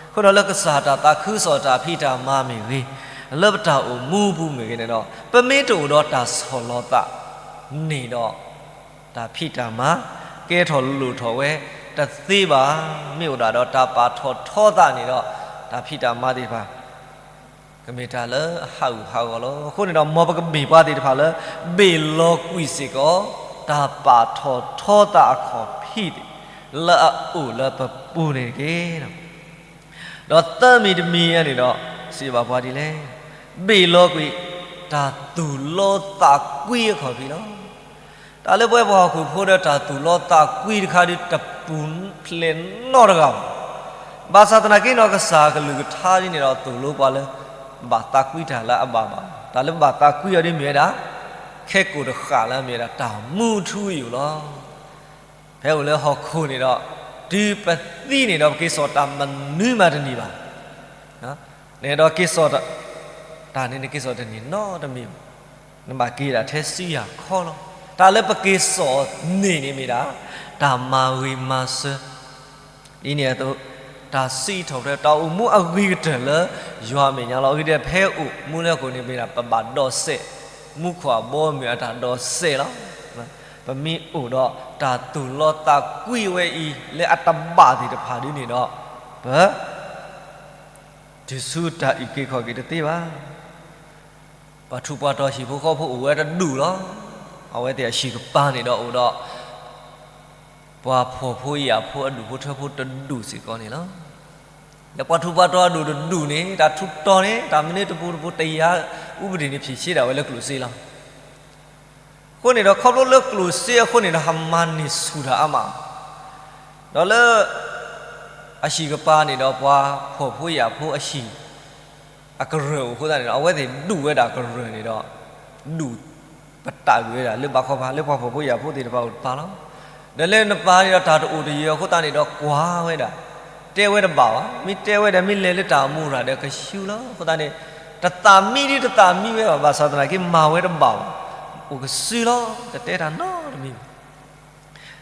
အဃိဒီးလၢကစၢ်တၢ်သးခုကစီၣ်တၢ်ဖံးတၢ်မၤမ့ၢ်ဂ့ၤ, လၢပတၢ်အိၣ်မူပူၤမ့ၢ်ဂ့ၤန့ၣ်ဒီး ပမ့ၢ်တအိၣ်ဒီးတၢ်ဆီၣ်လီၤသးန့ၣ်ဒီး တၢ်ဖံးတၢ်မၤ ကဲထီၣ်လိၣ်ထီၣ်ဝဲတသ့ဘၣ်. မ့ၢ်အိၣ်ဒၣ်ဒီးတၢ်ပာ်ထီၣ်ထီသးန့ၣ်ဒီး တၢ်ဖံးတၢ်မၤသ့ၣ်တဖၣ် ကမ့ၢ်တၢ်လၢအဟးဂူာ်ဟးဂီၤလီၤ. အဃိန့ၣ်ဒီး မ်ပကမ့ၢ်ပှၤသ့ၣ်တဖၣ်လၢ ဘ့ၣ်လီၤကွံာ်စ့ၢ်ကီး တၢ်ပာ်ထီၣ်ထီသးအခီၣ်ဖံးသ့ၣ် လၢအအိၣ်လၢပပူၤန့ၣ်တက့ၢ်. ဒီးသၢမံၤတမံၤအံၤန့ၣ်ဒီး စံးဘၣ်ပှၤဒ်လဲၣ်, ဘ့ၣ်လီၤကွံာ် တၢ်သူၣ်လီသးကွံအခီၣ်ဖံးလီၤ. တၢ်လၢပဝဲပှၤဟီၣ်ခိၣ်ဖိဒီးတၢ်သူၣ်လီသးကွံတခါဒီး တပူၤဖျဲးနီတဂၤဘၣ်. ဘၣ်ဆၣ်သနာ်က့ဒီး ကစၢ်အကလုၢ်ကထါဒ်န့ၣ်ဒီး သိၣ်လိပှၤလၢ ဘၣ်သးကွံတၢ်လၢအဘၣ်ဘၣ်. တၢ်လၢဘၣ်သးကွံအီၤဒ်မ့ၢ်ဝဲဒၣ် ခဲကိာ်တဃၣ်လၢအမ့ၢ်ဝဲဒၣ် တၢ်မူအထူအယိာ်လီၤ. ဖဲအိၣ်လၢဟီၣ်ခိၣ်န့ၣ်ဒီး တုၤပသံန့ၣ်ဒီး ပက့ၤစိာ်တၢ်မနုၤမးတန့ၢ်ဘၣ်. န့ၣ်ဒီးက့ၤစိာ်တၢ်, တၢ်န့ၣ်နက့ၤစိာ်တန့ၢ်နီတမံၤဘၣ်. နဘၣ်က့ၤဒၣ်ထဲဆူယၤခီလီၤ. တၢ်လၢပက့ၤစိာ်န့ၢ်န့ၣ်မ့ၢ်ဒၣ် တၢ်မၤဂ့ၤမၤစၢၤ ဒ်န့ၣ်အသိး တၢ်စံးထီၣ်ပတြၢၤ တၢ်အိၣ်မူအဂ့ၤကတၢၢ်လၢယွၤအမဲာ်ညါလီၤ. အဂ့ၢ်ဒ်အံၤ ဖဲအိၣ်မူလၢဟီၣ်ခိၣ်န့ၣ်မ့ၢ်ဒၣ် ပဘၣ်ဒိးစဲး မူခိၣ်အဘီအမုၢ်အတၢ်ဒိးစဲးလီၤ. ပမ့ၢ်အိၣ်ဒီးတၢ်သူၣ်လီသးကွံဝဲအံၤ လၢအတဘၣ်သ့ၣ်တဖၣ်ဒ်န့ၣ်ဒီး ပ တုၤဆူတၢ်အုၣ်က့ၤခီၣ်က့ၤတသ့ဘၣ်. ပှၤထူးပှၤတီၤဟံၣ်ဖိဃီဖိအိၣ်ဝဲတဒူၣ်လီၤ. အဝဲသ့ၣ်အဟံၣ်ကပၤန့ၣ်ဒီးအိၣ်ဒီး ပှၤဖှီၣ်ဖိယာ်ဖိအဒူၣ်ဖိထၢဖိတဒူၣ်စ့ၢ်ကီးန့ၣ်လီၤ. ဒီးပှၤထူးပှၤတီၤအဒူၣ်တဒူၣ်န့ၣ် တၢ်ထူးတီၤန့ၣ် တၢ်မနုၤတပူၤတပူၤ တယၤ ဥပဒေန့ၣ် ဖြေရှင်းဒၣ်ဝဲလၢကျိၣ်စ့လီၤ. အဃိန့ၣ်ဒီး ခီဖျိလၢကျိၣ်စ့အဃိန့ၣ်ဒီး ဟးမၤန့ၢ်ဆူၣ်တၢ်အါမး, ဒီးလၢ အဟံၣ်ကပၤန့ၣ်ဒီး ပှၤဖှီၣ်ဖိယာ်ဖိအဟံၣ် အကရၢၢ်အိၣ်အဃိသတးန့ၣ်ဒီး အဝဲသ့ၣ်ဒူၣ်ဝဲဒၣ်ကရၢၢ်န့ၣ်ဒီး ဒူၣ်ပတၢ်ကွံာ်ဝဲဒၣ်လၢဘးခီပၤ လၢပှၤဖှီၣ်ဖိယာ်ဖိသ့ၣ်တဖၣ်အိၣ်တပၤလီၤ. ဒီးလၢနပၤန့ၣ်ဒီး တၢ်တအိၣ်တယၢၤအဃိသတးန့ၣ်ဒီး ကွၢ်ဝဲဒၣ်, တဲဝဲတဘၣ်ဘၣ်, မ့ၢ်တဲဝဲဒီး မ့ၢ်လဲၤလၢတၢ်အမူရၢ်ဒီးကဆူလီၤ. အဃိသတးန့ၣ် တသးမံဒ်တသးမံဝဲဘၣ်, ဘၣ်ဆၣ်သနာ်က့မၤဝဲတဘၣ်ဘၣ်, အိၣ်ကဆူလီၤ, တတဲတၢ်နီတမံၤဘၣ်.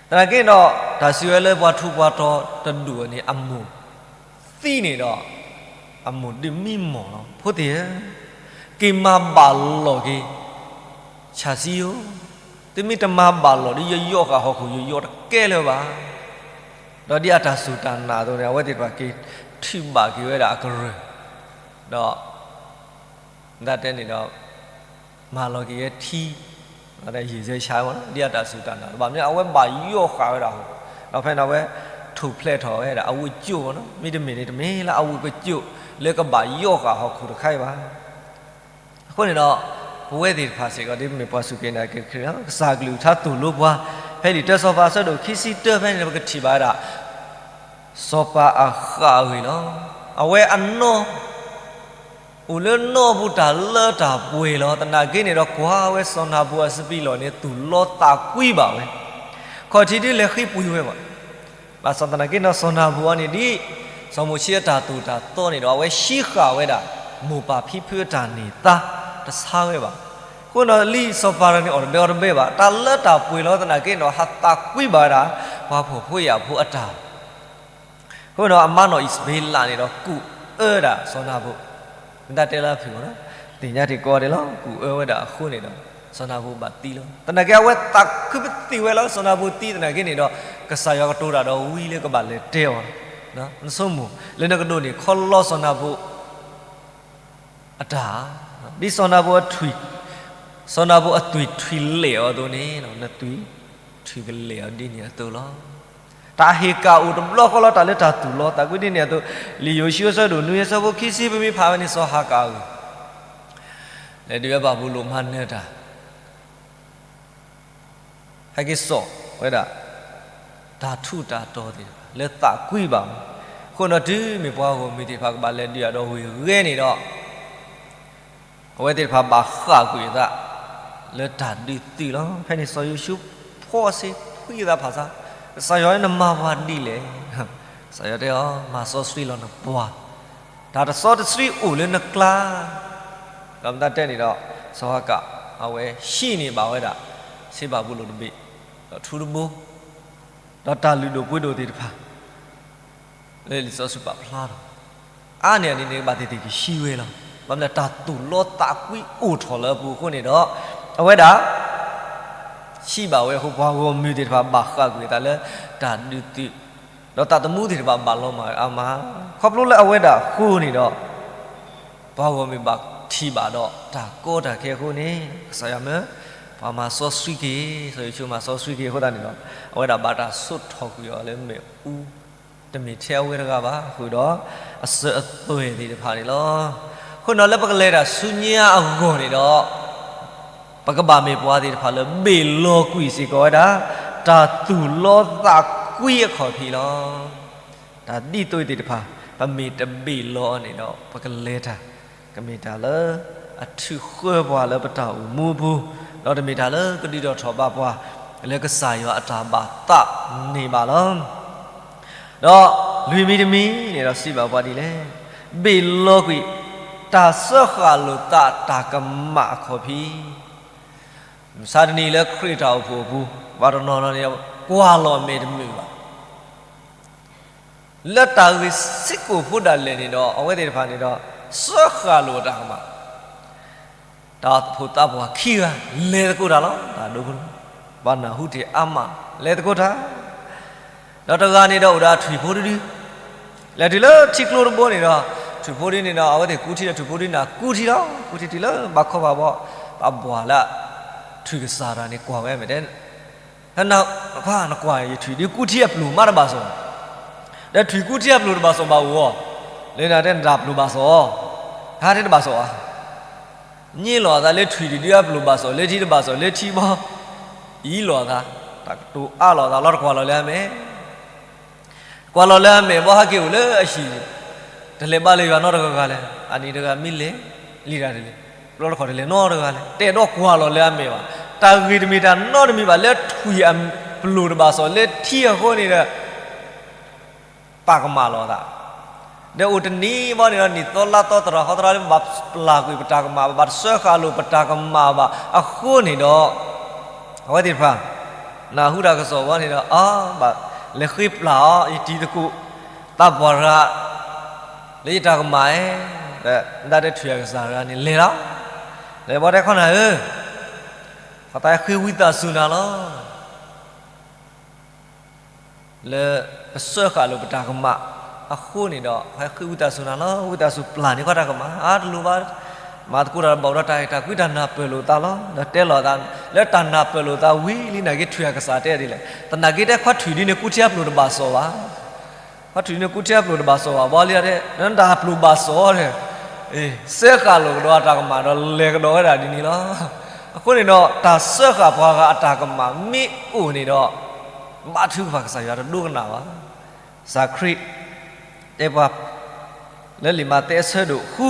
သနာ်က့ဒီး တၢ်စံးဝဲလၢပှၤထူးပှၤတီၤတဒူၣ်န့ၣ် အမိၢ်သံန့ၣ်ဒီး အမိၢ်ဒုးမံမီၢ်လီၤ. ဖိသ့ၣ်ဧၢ, က့ၤမၤဘၣ်လီၤက့ၤ ဆၣ်ဆံဧၢ, သုမ့ၢ်တမၤဘၣ်လီၤဒီး ယယီၣ်ဃာ်ဟီၣ်ခိၣ် ယယီၣ်တကဲလၢၤဘၣ်. ဒီးဒ်အတၢ်စူၢ်တၢ်နာ်အသိးန့ၣ် အဝဲသ့ၣ်တဖၣ်က့ၤထုးဘၣ်က့ၤဝဲဒၣ်အကရၢၢ်, ဒီး ဒ်တဲန့ၣ်ဒီး မၤလီၤက့ၤဝဲထံ, ယံာ်စဲဆါမး ဒ်အတၢ်စူၢ်တၢ်နာ်, ဘၣ်မနုၤအဝဲဘၣ်ယီၣ်ဃာ်ဝဲဒၣ်ဟီၣ်, ဒီးဖဲန့ၣ်အဝဲ ထိၣ်ဖျဲးထီၣ်ဝဲဒၣ်အဝဲကၠိၣ်မးနီၤ, မ့တမ့ၢ်န့ၣ် တမ့ၢ်လၢအဝဲကၠိၣ်လၢကဘၣ်ယီၣ်ဃာ်ဟီၣ်ခိၣ်တခါအံၤဘၣ်. အဃိန့ၣ်ဒီး ပဝဲသ့ၣ်တဖၣ်စ့ၢ်ကီး ဒ်မ့ၢ်ပှၤစူၢ်က့ၤနာ်က့ၤခရံာ်လီၤ. ကစၢ်ကလုၢ်ကထါသိၣ်လိပှၤ ဖဲလံာ်တၢစီၤပၤအဆၢဒိၣ်ခံဆံတၢ ဖဲန့ၣ် ပကထံၣ်ဘၣ်ဝဲဒၣ် စီၤပၤအဃၣ်အဂ့ၢ်လီၤ. အဝဲအနီၢ် အိၣ်လၢနီၢ်ပူၤတၢ်လၢတၢ်ပှဲၤလီၤ. သနာ်က့န့ၣ်ဒီး ကွၢ်ဝဲစီၤနၤဘူၤအစပံးလီၢ်န့ၣ် သူၣ်လီသးကွံဘၣ်ဝဲ, ခီၣ်ထံးဒုးလဲၤဃ့ပှ့ၤဝဲဘၣ်. ဘၣ်ဆၣ်သနာ်က့ဒီး စီၤနၤဘူၤအံၤန့ၣ်ဒ် စီၤမိၤၡ့အတၢ်သိၣ်တၢ်သီန့ၣ်ဒီး အဝဲဟံးဃာ်ဝဲဒၣ် မိၢ်ပၢ်ဖံဖုအတၢ်န့ၢ်သါတဆါဝဲဘၣ်. အဃိဒီးလံာ်စီၤပၤတဂၤန့ၣ် အီၣ်တဘဲအီတဘဲဘၣ်, တၢ်လၢတၢ်ပှဲၤလီၤသနာ်က့ဒီး ဟးသးကွံဘၣ်ဝဲဒၣ် ပှၤဖှီၣ်ဖိယာ်ဖိအတၢ် အဃိဒီးအမါနီၢ်အံၣ်စဘ့လးန့ၣ်ဒီး ကူၣ်အၢဒၣ်စီၤနၤဘူၤ, မ့ၢ်တၢ်တဲလၢအဖုၣ်မးနီၤ, သ့ၣ်ညါတ့ၢ်ကီးဒဲးလီၤ. ကူၣ်အၢဝဲဒၣ်အဃိန့ၣ်ဒီး စီၤနၤဘူၤဘၣ်သံလီၤ. သနာ်က့အဝဲသးခုပသံၣ်ဝဲလီၤ. စီၤနၤဘူၤသံသနာ်က့န့ၣ်ဒီး ကစၢ်ယွၤကတိၤတၢ်ဒီးဝံလၢကဘၣ်လဲၤတဲအီၤ, နဆိကမိၣ် လၢနကဒိးန့ၢ်ခီလီစီၤနၤဘူၤ အတၢ်, ဒ်စီၤနၤဘူၤအထွံၣ်, စီၤနၤဘူၤအသွံၣ်ထွံၣ်လဲၢ်အီၤအသိးန့ၣ် နသွံၣ်ထွံၣ်ကလဲၢ်အီၤဒ်န့ၣ်အသိးလီၤ. တၢ်ဟ့ၣ်ကၣ်အိၣ်တဘျီဃီလီၤ. တၢ်လၢတၢ်သူၣ်လီသးကွံဒ်န့ၣ်အသိး, လံာ်ယိၤၡူအဆၢဒိၣ်နွံအဆၢဖိခံဆံ ပမ့ၢ်ဖးဝဲန့ၣ် စီၤဟၤကၣ်အဂ့ၢ်, လဲၤဒုးဝဲဘၤဘူလိၣ်မၤနၢၤတၢ် ဟဲက့ၤစိာ်ဝဲဒၣ် တၢ်ထူးတၢ်တီၤသ့ၣ်တဖၣ် လၢသးကွံဘၣ်မး. အဃိဒီးတုၤမ့ၢ်ပှၤဂီၢ်မုၢ်သ့ၣ်တဖၣ်ကဘၣ်လဲၤဒုးအဒီးဝ့ၢ်ဂဲန့ၣ်ဒီး အဝဲသ့ၣ်တဖၣ်ဘၣ်ဃၣ်ကွံာ်အသး လၢတၢ်ဒုးသုးလီၤ. ဖဲန့ၣ်စီၤယိၤၡူဖီၣ်စ့ဖှံသးဖးဆါ, ကစၢ်ယွၤနမၤပှၤဒ်လဲၣ်. ကစၢ်ယွၤတဲအီၤ မၤစီဆှံလီၤနပှၤ တၢ်တစီတဆှံအိၣ်လၢနကျါ, ဒီးမတၤတဲန့ၣ်ဒီး စီၤဟၤကး အဝဲဟံးန့ၢ်ဘၣ်ဝဲဒၣ် စ့ဘၤဘူလိၣ်တဘ့ၣ်, ဒီးထူတဘိ, ဒီးတၢ်လုၢ်ဒိၣ်ပှ့ၤဒိၣ်သ့ၣ်တဖၣ် လၢလံာ်စီဆှံပာ်ဖျါထီၣ်, အါန့ၢ်အန့ၣ်န့ၣ် ဘၣ်သ့ၣ်သ့ၣ်ကဟံးဝဲလီၤ. ဘၣ်မနုၤတၢ်သိၣ်လီသးကွံအိၣ်ထီၣ်လၢအပူၤအဃိန့ၣ်ဒီး အဝဲဒၣ် ဟံးဘၣ်ဝဲအဃိ ပှၤဂီၢ်မုၢ်သ့ၣ်တဖၣ်ဘၣ်ဃးကွံာ်အသးလၢတၢ်ဒုးသုး, ဒီးသးသမူသ့ၣ်တဖၣ်ဘၣ်လီၤမၢ်အါမး, ခီဖျိလၢအဝဲဒၣ်အဃိန့ၣ်ဒီး ပှၤဂီၢ်မုၢ်ဘၣ်ထံၣ်ဘၣ်ဒီးတၢ်ကီတၢ်ခဲအဃိန့ၣ် ကစၢ်ယွၤမၢ ပှၤမၤစီဆှံက့ၤ, စီၤယိၤၡူမၤစီဆှံက့ၤအဃိသတးန့ၣ်ဒီး အဝဲဒၣ်ဘၣ်တၢ်ဆိးထီၣ်ကွံာ်အီၤလၢမ့ၣ်အူ, တမ့ၢ်ထဲအဝဲတဂၤဘၣ်, ဃုာ်ဒီးအစၢၤအသွဲၣ်သ့ၣ်တဖၣ်န့ၣ်လီၤ. အဃိန့ၣ်ဒီးလၢပကလဲၤတၢ်ဆူညါအဂီၢ်န့ၣ်ဒီး ပကဘၣ်မ့ၢ်ပှၤသ့ၣ်တဖၣ်လၢဘ့ၣ်လီၤကွံာ်စ့ၢ်ကီးဝဲဒၣ် တၢ်သူၣ်လီသးကွံအခီၣ်ဖံးလီၤ. တၢ်ဒ်သိးသ့ၣ်တဖၣ် ပမ့ၢ်တဘ့ၣ်လီၤအီၤန့ၣ်ဒီး ပကလဲၤတၢ် ကမ့ၢ်တၢ်လၢအထုးဃၢပှၤလၢပတၢ်အိၣ်မူအပူၤ, ဒီးတမ့ၢ်တၢ်လၢကဒုးထီၣ်ထီၣ်ဘးပှၤ လၢကစၢ်ယွၤအတၢ်ဘၣ်သးန့ၣ်ဘၣ်လီၤ. ဒီးလွံၢ်မံၤတမံၤန့ၣ်ဒီးစံးဘၣ်ပှၤဒ်လဲၣ်, ဘ့ၣ်လီၤကွံာ် တၢ်စၢဃာ်လိာ်သးတၢ်ကမၣ်အခီၣ်ဖံး, မုၢ်ဆါတနံၤလၢခရံာ်တၢ်အိၣ်ဖှိၣ်အပူၤ ပှၤတနီၤနီၤန့ၣ် ကွၢ်လီၤအမဲာ်တမုာ်ဘၣ် လၢတၢ်ဂ့ၢ်စ့ၢ်ကီးဖိဒၣ်လဲာ်န့ၣ်ဒီး အဝဲသ့ၣ်တဖၣ်န့ၣ်ဒီး စၢဃာ်လိာ်အတၢ်ကမၣ်, တၢ်အိၣ်ဖှိၣ်သးပှၢ်ခံဂၤ လဲၤသကိးတၢ်လီၤ. တၢ်ဒိကနၣ် ပှၤနၢ်ဟူတ့ၢ်အါမး လဲၤသကိးတၢ်, ဒီးတဂၤန့ၣ်ဒီးအိၣ်ဒီးအထွံၣ်ဖိတဒု, လဲၤတုၤလၢထံကျိတဘိန့ၣ်ဒီး ထွံၣ်ဖိဒုန့ၣ်ဒီး အဝဲသ့ၣ်ကူထံဒီးထွံၣ်ဖိဒုန့ၣ် ကူထံလီၤ. ကူထံတုၤလၢဘၣ်ခီဘၣ်ဘီ ဘၣ်ဘှၣ်လၢ ထွံၣ်ကစၢ်တၢ်န့ၣ်ကွၢ်ဝဲမဲာ်တဲ နကွၢ် နကွၢ် ယထွံၣ်ဒုးကူထံအပျိာ်မးတဘၣ်စီၣ်, ဒီးထွံၣ်ကူထံအပျိာ်တဘၣ်စီၣ်ဘၣ်အိၣ်အီၤ, လၢနတဲနတၢ်ပျိာ်ဘၣ်စီၣ်, ဟးတဲတဘၣ်စီၣ်ဧါ, ည့လိာ်အသးလၢထွံၣ်ဒုးအပျိာ်ဘၣ်စီၣ် လၢထံတဘၣ်စီၣ် လၢထံဘီ, အံၤလိာ်အသး, တၢ်ကတိၤအါလိာ်အသးလီၤ တကွၢ်လီၤလၢအမဲာ် ကွၢ်လီၤလၢအမဲာ်ဘီဟဲက့ၤအိၣ်လၢအဟံၣ်, တလဲၤဘါလၢယွၤနီတဂၤဂၤလဲၣ်, အနံၤတဂၤမ့ၢ်လဲၤ, လံာ်တၢ်တလဲၤ, ဘျီတခီၣ်တလဲၤနီတဂၤလဲၣ်, တဲဒီးကွၢ်လီၤလၢအမဲာ်ဘၣ်, တၢ်ဂ့ၢ်တမ့ၢ်တၢ်နီတမံၤဘၣ် လၢထွံၣ်အပျိာ်တဘၣ်စီၣ် လၢထံအဃိန့ၣ်ဒီး ပာ်ကမၣ်လိာ်သး, ဒီးအိၣ်တနံၤဘၣ်န့ၣ်ဒီး နံၣ်သီလါသီသရၣ်ဟီသရၣ်လၢဘၣ်ပျၢ်ကွံာ်ပတၢ်ကမၣ်ဘၣ် ဘၣ်တစၢဃာ်လိာ်ပတၢ်ကမၣ်ဘၣ်အဃိန့ၣ်ဒီး အဝဲသ့ၣ်တဖၣ် နၢ်ဟူတၢ်ကစီၣ်ဘီန့ၣ်ဒီး အါ ဘၣ်လဲၤဃ့ပျၢ်အီၤ ယတံၤသကိး သးပှၢ်တဂၤ လၢယတၢ်ကမၣ်ဧၢ, ဒီးဒၣ်တဲထွံၣ်အကစၢ်တဂၤန့ၣ် လဲၤလီၤ, လဲၤဘီတဲခီနၤဧၢ, ပသးဃ့ဝံသးစူၤနၤလီၤ လၢပစၢဃာ်လိာ်ပတၢ်ကမၣ်အဃိန့ၣ်ဒီး ဟဲဃ့ဝံသးစူၤနၤလီၤ, ဝံသးစူၤပျၢ်န့ၢ်ခီတၢ်ကမၣ် အါတလိၣ်ဘၣ်, မၤသကိးတၢ်တဘၣ်ဒီးတၢ်အဲၣ်တၢ်ကွံတၢ်နၢ်ပၢၢ်လိာ်သးလီၤ, ဒီးတဲလိာ်သး လၢတၢ်နၢ်ပၢၢ်လိာ်သးဝံၤလံ နာ်က့ထွံၣ်အကစၢ်တဲဒ်လဲၣ်, သနာ်က့တဲခွါထွံၣ်ဒ်န့ၣ် ကူထံအပျိာ်တဘၣ်စီၣ်ဘၣ် ခွါထွံၣ်ဒ်န့ၣ် ကူထံအပျိာ်တဘၣ်စီၣ်ဘၣ် ဘီလံတဲ နတၢ်ပျိာ်ဘၣ်စီၣ်ဒီး စၢဃာ်လိာ်ကဒီးအတၢ်ကမၣ်ဒီးလဲၤကဒီးဝဲဒၣ်ဒ်န့ၣ်လီၤ. အဃိန့ၣ်ဒီး တၢ်စၢဃာ်ပှၤဂၤအတၢ်ကမၣ်မ့ၢ်အိၣ်န့ၣ်ဒီး ဘါထုကဖၣ်ကစၢ်ယွၤတဒိကနၣ်ဘၣ်. ကစၢ်ခရံာ်တဲပှၤ လၢလံာ်မးသဲအဆၢဒိၣ်ဃု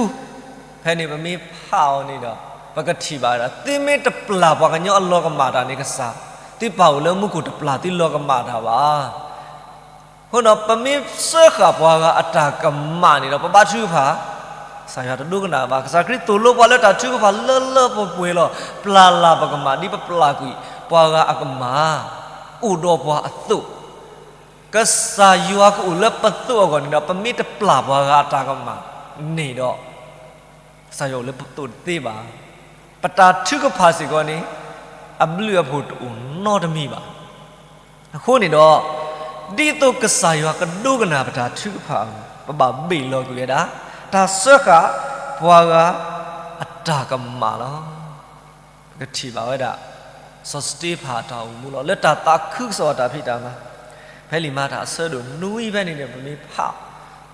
ဖဲန့ၣ်ပမ့ၢ်ဖးအီၤန့ၣ်ဒီး ပကထံၣ်ဘၣ်ဝဲဒၣ် သုမ့ၢ်တပျၢ်ပှၤကညီအလီၤကမၣ်တၢ်န့ၣ် ကစၢ် သုပာ်အိၣ်လၢမူခိၣ်တပျၢ်သုလီၤကမၣ်တၢ်ဘၣ်. အဃိဒီး ပမ့ၢ်စၢဃာ်ပှၤဂၤအတၢ်ကမၣ်န့ၣ်ဒီး ပဘါထုကဖၣ် ကစၢ်ယွၤတဒိကနၣ်ဘၣ်. ကစၢ်ခရံာ်သိၣ်လိပှၤလၢတၢ်ထုကဖၣ်လၢလၢပှဲၤပှဲၤလီၤ. ပျၢ်လၢ်ပကမၣ် ဒ်ပပျၢ်ကွံာ်ပှၤဂၤအကမၣ် အိၣ်ဒီးပှၤအသိး, ကစၢ်ယွၤကအိၣ်လၢပသိးအဂီၢ်န့ၣ်ဒီး ပမ့ၢ်တပျၢ်ပှၤဂၤအတၢ်ကမၣ်န့ၣ်ဒီး ကစၢ်ယွၤအိၣ်လၢပသိးတသ့ဘၣ်. ပတၢ်ထုကဖၣ်စ့ၢ်ကီးန့ၣ် အဘျုးအဖှိၣ်တအိၣ်နီတမံၤဘၣ်. အဃိန့ၣ်ဒီး ဒ်သိးကစၢ်ယွၤကဒိကနၣ်ပတၢ်ထုကဖၣ်အဂီၢ် ပဘၣ်ဘ့ၣ်လီၤကွံာ်ဝဲဒၣ် တၢ်စၢဃာ်ပှၤဂၤအတၢ်ကမၣ်လီၤ. ပကထံၣ်ဘၣ်ဝဲဒၣ် စီၤစတ့ဖၣ်အတၢ်အိၣ်မူလီၤ. လၢတၢ်သးခုကစီၣ်အတၢ်ဖံးတၢ်မၤ ဖဲလံာ်မၤတၢ်အဆၢဒိၣ်နွံဖဲန့ၣ်န့ၣ် ပမ့ၢ်ဖး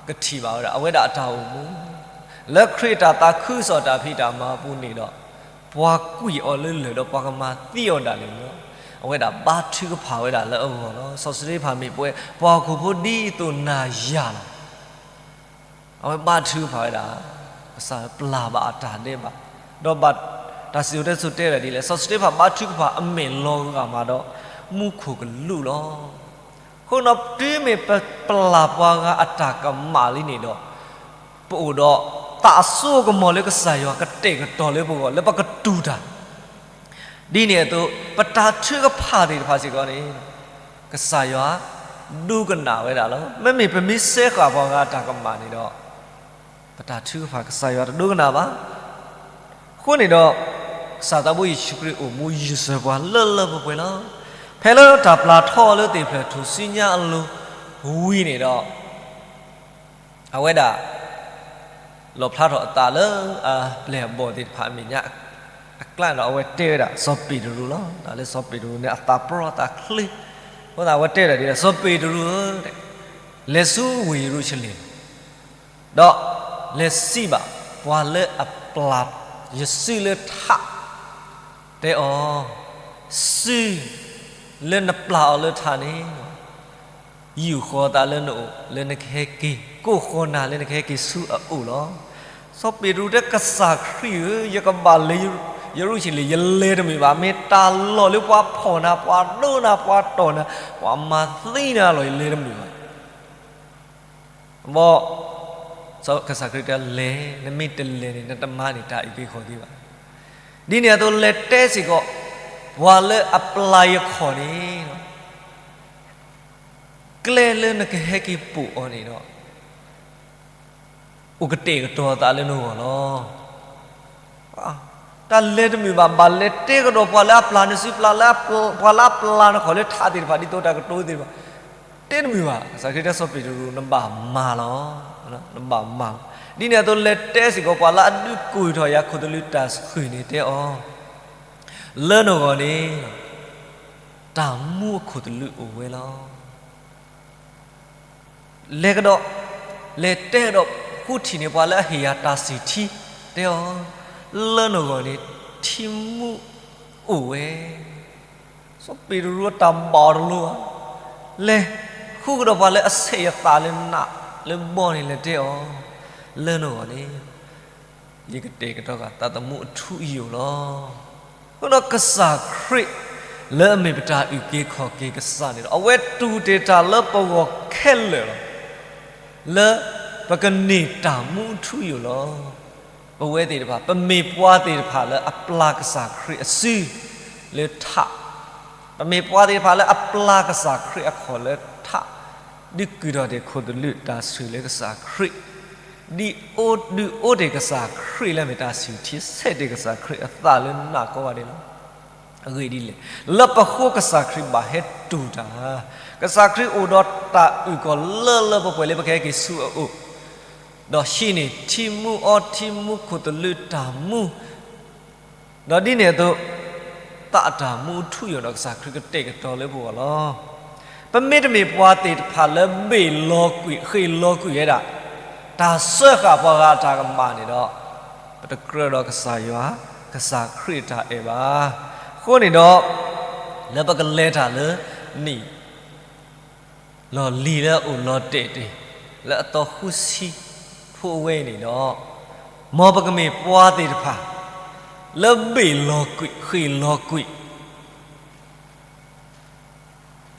ပကထံၣ်ဘၣ်ဝဲဒၣ် အဝဲဒၣ်အတၢ်အိၣ်မူ လၢခရံာ်တၢ်သးခုကစီၣ်တၢ်ဖံးတၢ်မၤအပူၤန့ၣ်ဒီး ပှၤကွံာ်အီၤလၢလၢၢ်ဒီးပှၤကမၤသံအီၤဒၣ်လဲာ်န့ၣ်လီၤ. အဝဲဒၣ်ဘါထုကဖၣ်ဝဲဒၣ်လၢအဂီၢ်လီၤ. စီၤစတ့ဖၣ်မ့ၢ်ပှၤ ပှၤဟီၣ်ခိၣ်ဖိဒ်သိးနၤယၤလီၤ. အဝဲဘါထုကဖၣ်ဝဲဒၣ် ကစၢ်ပျၢ်ဘၣ်အတၢ်ဒဲးဘး, ဒီးဘၣ်တၢ်စံၣ်စိၤတဲစိၤတဲဝဲဒၣ်ဒ်လဲၣ်, စီၤစတ့ဖၣ်ဘါထုကဖၣ်အမဲာ်လီၤဂာ်မးဒီး မူခိၣ်ကလူးလီၤ. အဃိဒီးတုၤမ့ၢ်ပပျၢ်ပှၤဂၤအတၢ်ကမၣ်လံန့ၣ်ဒီး ပအိၣ်ဒီးသးအစိအကမီၤလၢကစၢ်ယွၤကတဲာ်ကတီၤလၢပဂီၢ် လၢပကတူၢ်တၢ်, ဒ်န့ၣ်အသိး ပတၢ်ထုကဖၣ်သ့ၣ်တဖၣ်စ့ၢ်ကီးန့ၣ် ကစၢ်ယွၤဒိကနၣ်ဝဲဒၣ်လီၤ. မ့မ့ၢ်ပမ့ၢ်စဲဃာ်ပှၤဂၤအတၢ်ကမၣ်န့ၣ်ဒီး ပတၢ်ထုကဖၣ်ကစၢ်ယွၤတဒိကနၣ်ဘၣ်. အဃိန့ၣ်ဒီး ကစၢ်သးဘိယ့ၣ်ၡူးခရံာ်အိၣ်မူယံာ်စၢၤပှၤလၢလၢပှဲၤပှဲၤလီၤ. ဖဲလၢတၢ်ပျၢ်ထီအီၤလၢသ့ၣ်ဖျၢၣ်ထူၣ်စုညါအလိၤဝံၤန့ၣ်ဒီး အဝဲဒၣ် လီၣ်ဖျါထီၣ်အသးလၢအပျဲၢ်အဘီၣ်သ့ၣ်တဖၣ်အမဲာ်ညါအကျါဒီး အဝဲတဲဝဲဒၣ်စီၤပ့းတရူးလီၤ. တၢ်လၢစီၤပ့းတရူးန့ၣ် အသးပရီအသးချ့, အဃိသတးအဝဲတဲဝဲဒၣ်ဒ်လဲၣ်, စီၤပ့းတရူးဧၢ, လဲၤဆူဝ့ၢ်ယရူၤၡလ့ၣ် ဒီးလဲၤစံးဘၣ်ပှၤလၢအပျၢ်ယစုလၢထး တဲအီၤ, စုလၢနပျၢ်အီၤလၢထးန့ၣ် ယူာ်ဃီၤသးလၢနအိၣ် လၢနကဟဲက့ၤ ကိးဃီၤနၤလၢနကဟဲက့ၤဆူအအိၣ်လီၤ. စီၤပ့းတရူးတဲ ကစၢ်ခရံာ်ဧၢ, ယကဘၣ်လဲၤယရူၤၡလ့ၣ် ယလဲၤတမ့ၢ်ဘၣ်. မ့ၢ်တၢ်လီၢ်လၢပှၤဖီၣ်နၤ ပှၤဒိနၤ ပှၤတီၢ်နၤ ပှၤမၤသံနၤလီၤ ယလဲၤတမ့ၢ်ဘၣ်. ဘီ ကစၢ်ခရံာ်တဲ လဲၤ, နမ့ၢ်တလဲၤန့ၣ် နတမၤန့ၢ်တၢ်အုၣ်က့ၤခီၣ်က့ၤဘၣ်. ဒ်န့ၣ်အသိးလဲၤတဲစ့ၢ်ကီး ပှၤလၢအပျၢ်ယခီၣ်န့ၣ် ကျဲလၢနကဟဲက့ၤပိာ်အီၤန့ၣ်ဒီး အိၣ်ကတဲာ်ကတီၤသးလၢနဂီၢ်လီၤ. တၢ်လဲၤတမုာ်ဘၣ်, ဘၣ်လဲၤတဲကဒီးပှၤလၢအပျၢ်နစု ပျၢ်လၢ ပှၤလၢအပျၢ်နခီၣ်လၢထးသ့ၣ်တဖၣ် ဒ်သိးတၢ်ကတိၤသ့ၣ်တဖၣ် တဲတမုာ်ဘၣ်. ကစၢ်ခရံာ်တဲစီၤပ့းတရူး နဘၣ်မၤလီၤ, နဘၣ်မၤလီၤ. ဒ်န့ၣ်အသိးလဲၤတဲစ့ၢ်ကီးပှၤလၢအဒုးကွံာ်ထီၣ်ယၤခိၣ်သလုးတၢ်ဆှုၣ်န့ၣ်တဲအီၤ, လၢနဂီၢ်န့ၣ် တၢ်မူအခိၣ်သလုးအိၣ်ဝဲလီၤ. လဲၤကဒီး, လဲၤတဲကဒီး ဃုထံၣ်န့ၢ်ပှၤလၢအဟ့ၣ်ယၤတၢ်ဆံၣ်ထံတဲအီၤ, လၢနဂီၢ်န့ၣ် ထံမူအိၣ်ဝဲ. စီၤပ့းတရူးတၢ်ဘၣ်အီၤတလိၤဘၣ်, လဲၤဃုကဒီးပှၤလၢအဆဲးယသးလၢနးလၢဘီန့ၣ် လဲၤတဲအီၤ, လၢနဂီၢ်န့ၣ် ယကတဲာ်ကတီၤဃာ်သးသမူအထူအယိာ်လီၤ. အဃိဒီးကစၢ်ခရံာ် လၢအမ့ၢ်ပတၢ်အုၣ်က့ၤခီၣ်က့ၤကစၢ်န့ၣ်ဒီး အဝဲတူၢ်တ့ၢ်တၢ်လၢပဂီၢ်ခဲလၢာ်လီၤ. လၢပကန့ၢ်တၢ်မူအထူအယိာ်လီၤ. ပဝဲသ့ၣ်တဖၣ် ပမ့ၢ်ပှၤသ့ၣ်တဖၣ်လၢအပျၢ်ကစၢ်ခရံာ်အစု လၢထး, ပမ့ၢ်ပှၤသ့ၣ်တဖၣ်လၢအပျၢ်ကစၢ်ခရံာ်အခီၣ်လၢထး, ဒုးကုၢ်ထီၣ်တ့ၢ်ခိၣ်သလုးတၢ်ဆှုၣ်လၢကစၢ်ခရံာ်, ဒ်အိၣ်ဒုးအိၣ်တ့ၢ်ကစၢ်ခရံာ်လၢမ့ၢ်တၢ်ဆံၣ်ထံ ဆဲးတ့ၢ်ကစၢ်ခရံာ်အသးလၢနးကိးဂၤဒဲးလီၤ. အဂ့ၢ်ဒ်လဲၣ်, လၢပဃိကစၢ်ခရံာ်ဘၣ်ဟဲတူၢ်တၢ်, ကစၢ်ခရံာ်အိၣ်ဒီးတၢ်အုၣ်ကီၤလၢလၢပှဲၤပှဲၤလၢပကဟဲက့ၤဆူအအိၣ်, ဒီးဟံးန့ၢ်ထံမူအီထံမူခိၣ်သလုးတၢ်မူ, ဒီးဒ်န့ၣ်အသိး သးအတၢ်မူအထူအယိာ်ဒီးကစၢ်ခရံာ်ကတဲာ်ကတီၤလၢပဂီၢ်လီၤ. ပမ့တမ့ၢ်ပှၤသ့ၣ်တဖၣ်လၢဘ့ၣ်လီၤကွံာ်ဃ့ၢ်လီၤကွံာ်ဝဲဒၣ် တၢ်စၢဃာ်ပှၤဂၤအတၢ်ကမၣ်န့ၣ်ဒီး ပတကြၢးဒီးကစၢ်ယွၤ ကစၢ်ခရံာ်အတၢ်အဲၣ်ဘၣ်. အဃိန့ၣ်ဒီး လၢပကလဲၤတၢ်လၢနံၣ် လီၢ်လံၤလၢအအိၣ်လီၤတဲာ်တ့ၢ် လၢအသီဃုဆံဖိအဝဲအံၤန့ၣ်ဒီး မ်ပကမ့ၢ်ပှၤသ့ၣ်တဖၣ် လၢဘ့ၣ်လီၤကွံာ်ဃ့ၢ်လီၤကွံာ်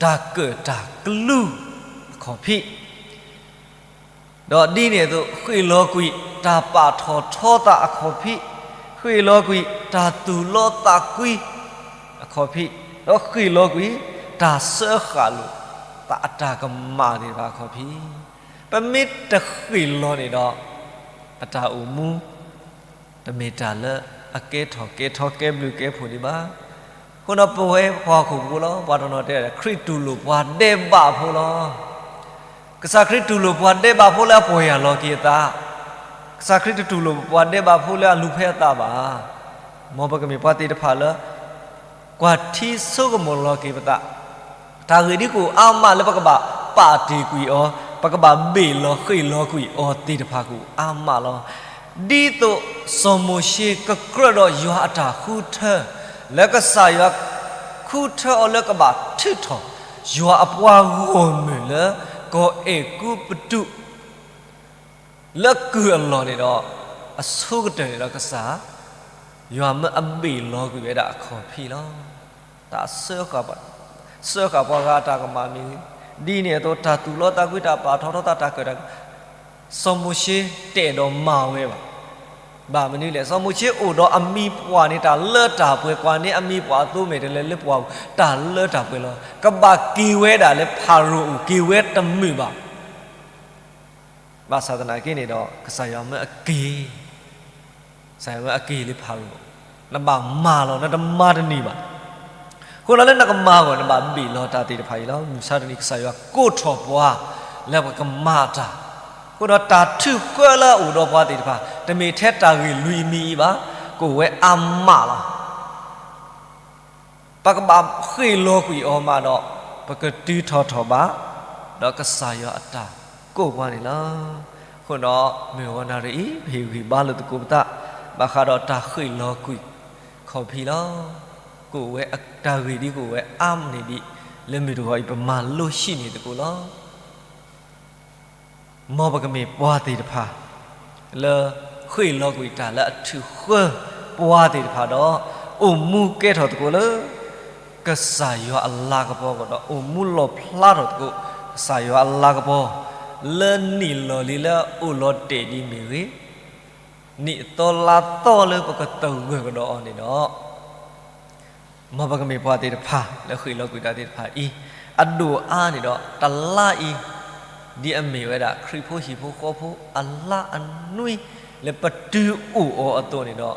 တၢ်ကၢၣ်တၢ်ကလူအခီၣ်ဖံး ဒီးဒ်န့ၣ်အသိး ဃ့ၢ်လီၤကွံာ်တၢ်ပာ်ထီၣ်ထီသးအခီၣ်ဖံး, ဃ့ၢ်လီၤကွံာ်တၢ်သူၣ်လီသးကွံအခီၣ်ဖံး, ဒီးဃ့ၢ်လီၤကွံာ်တၢ်စၢဃာ်လိာ်သးအတၢ်ကမၣ်သ့ၣ်တဖၣ်အခီၣ်ဖံး, ပမ့ၢ်တဃ့ၢ်လီၤန့ၣ်ဒီး ပတၢ်အိၣ်မူ တမ့ၢ်တၢ်လၢအကဲထီၣ်ကဲထီကဲဘျုးကဲဖှိၣ်ဒံးဘၣ်. အဃိဒီးပဝဲပှၤဟီၣ်ခိၣ်ဖိလီၤ ပှၤတနီၤတဲ ခရံာ်တူၢ်လိာ်ပှၤဒဲးဘးဖိလီၤ. ကစၢ်ခရံာ်တူၢ်လိာ်ပှၤဒဲးဘးဖိလၢအပီၢ်ယၢ်လီၤက့ၤအသး, ကစၢ်ခရံာ်တတူၢ်လိာ်ပှၤဒဲးဘးဖိလၢအလူၤဖဲအသးဘၣ်. မ်ပကမ့ၢ်ပှၤသ့ၣ်တဖၣ်လၢ ကွၢ်ထံဆိကမိၣ်လီၤက့ၤပသး, တၢ်ဂ့ၢ်ဒ်ကအိၣ်အါမးလၢပကဘၣ်ပာ်တ့ၢ်ကွံာ်အီၤ, ပကဘၣ်ဘ့ၣ်လီၤဃ့ၢ်လီၤကွံာ်အီၤသ့ၣ်တဖၣ်ကအိၣ်အါမးလီၤ. ဒ်သိးစီၤမိၤၡ့ကကြၢးဒီးယွၤအတၢ်ဃုထၢ, လၢကစၢ်ယွၤဃုထၢအီၤလၢကဘၣ်ထုးထီၣ် ယွၤအပှၤဂီၢ်မုၢ်လၢ ကီၢ်အဲၤကူပတူး လၢကုၢ်အလီၢ်န့ၣ်ဒီး အဆိကတၢၢ်န့ၣ်ဒီးကစၢ် ယွၤမၢအဘ့ၣ်လီၤကွံာ်ဝဲဒၣ်အခီၣ်ဖံးလီၤ. တၢ်စၢဃာ်ပှၤဂၤအတၢ်ကမၣ်မ့ၢ်ဂ့ၤ, ဒ်န့ၣ်အသိး တၢ်သူၣ်လီသးကွံ တၢ်ပာ်ထီၣ်ထီသး တၢ်ကၢၣ်တၢ်က စီၤမိၤၡ့တအဲၣ်ဒိးမၤဝဲဘၣ်. ဘၣ်မနုၤလဲၣ်, စီၤမိၤၡ့အိၣ်ဒီးအမံၤပှၢ်န့ၣ် တၢ်လၢတၢ်ပှဲၤ, ကွၢ်န့ၢ်အမံၤပှၢ်အသိမဲာ်တဲၤလဲၤလၢပှၢ်ပူၤ တၢ်လၢတၢ်ပှဲၤလီၤ. ကဘၣ်က့ၤဝဲဒၣ်လၢဖၤရိၤအအိၣ်, က့ၤဝဲတမုာ်ဘၣ်. ဘၣ်ဆၣ်သနာ်က့န့ၣ်ဒီး ကစၢ်ယွၤမၢအက့ၤ ကစၢ်ယွၤမၢအက့ၤလၢဖၤရိၤ, နဘၣ်မၤလီၤ, နတမၤတန့ၢ်ဘၣ်. အဃိဒီးလၢနကမၤအဂီၢ် နဘၣ်ဘ့ၣ်လီၤတၢ်သ့ၣ်တဖၣ်အံၤလီၤ. မုၢ်မဆါတနံၤ ကစၢ်ယွၤကိးထီၣ်ပှၤလၢပကမၤအတၢ်, အဃိဒီးတၢ်ထုးဃၢလၢအအိၣ်ဒီးပှၤသ့ၣ်တဖၣ် တမ့ၢ်ထဲတၢ်ဂ့ၢ်လွံၢ်မံၤအံၤဘၣ်, ကအိၣ်ဝဲအါမးလီၤ. ပကဘၣ်ဃ့ၢ်လီၤကွံာ်အီၤမးဒီး ပကတုၤထီၣ်ထီၣ်ဘး ဒီးကစၢ်ယွၤအတၢ်ကိးပှၤန့ၣ်လီၤ. အဃိဒီး မုၢ်ဂီၤနၣ်ရံၣ်အံၤ ပဟ့ၣ်ဂံၢ်ဘါလိာ်သကိးပသး ဘၣ်ဃးဒီးတၢ်ဃ့ၢ်လီၤကွံာ်ခီၣ်ဖံးလီၤ. ကအိၣ်ဝဲတၢ်ဂ့ၢ်ဒ်ကအိၣ်ဝဲအါန့ၢ်ဒံး လၢမုၢ်တဂီၤအံၤ ပမၤလိဟံးန့ၢ်သကိးလီၤ. မ်ပကမ့ၢ်ပှၤသ့ၣ်တဖၣ် လၢဃ့ၢ်လီၤကွံာ်တၢ်လၢအထုးဃၢပှၤသ့ၣ်တဖၣ်ဒီး အိၣ်မူကဲထီၣ်သကိးလၢ ကစၢ်ယွၤအလၤကပီၤကဒီး အိၣ်မူလီၣ်ဖျါထီၣ်သကိး ကစၢ်ယွၤအလၤကပီၤ လၢနံၣ်လီၢ်လံၤလၢအိၣ်လီၤတဲာ်ဒံးမ့ၢ်ဂ့ၤ, နံၣ်အသီလါသီလၢပကသဂၢၢ်ကဒီးအီၤန့ၣ်ဒီး မ်ပကမ့ၢ်ပှၤသ့ၣ်တဖၣ် လၢဃ့ၢ်လီၤကွံာ်တၢ်သ့ၣ်တဖၣ်အံၤ, အဒိၣ်အါန့ၣ်ဒီး တလါအံၤ ဒ်အမ့ၢ်ဝဲဒၣ် ခရံာ်ဖိဟံၣ်ဖိဃီဖိအလါအနွံ လၢပတုၤအိၣ်အီၤအသိးန့ၣ်ဒီး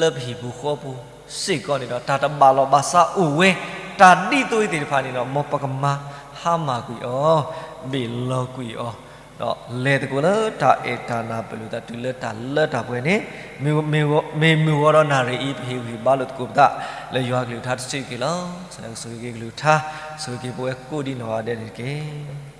လၢပဟံၣ်ပူၤဃီပူၤစ့ၢ်ကီးန့ၣ်ဒီး တၢ်တဘၣ်လီၢ်ဘၣ်စးအိၣ်ဝဲ, တၢ်ဒ်သိးအံၤသ့ၣ်တဖၣ်န့ၣ်ဒီး မ်ပကမၤဟါမၢ်ကွံာ်အီၤ, ဘ့ၣ်လီၤကွံာ်အီၤ, ဒီးလဲၤသကိးလၢတၢ်အဲၣ်တၢ်နၢ်ပၢၢ်လိာ်သးတုၤလၢတၢ်လၢတၢ်ပှဲၤန့ၣ်, မ့ၢ်မုၢ်ဂီၤဒီးနၣ်ရံၣ်အံၤ ပဟ့ၣ်ဂံၢ်ဘါလိာ်သကိးပသး လၢယွၤကလုၢ်ကထါတဆံးတက့ၢ်လီၤ. ကစၢ်ယွၤကဆိၣ်ဂ့ၤက့ၤကလုၢ်ကထါ, ဆိၣ်ဂ့ၤက့ၤပဝဲကိးဒံးနီၢ်ဂၤဒဲးန့ၣ်တက့ၢ်.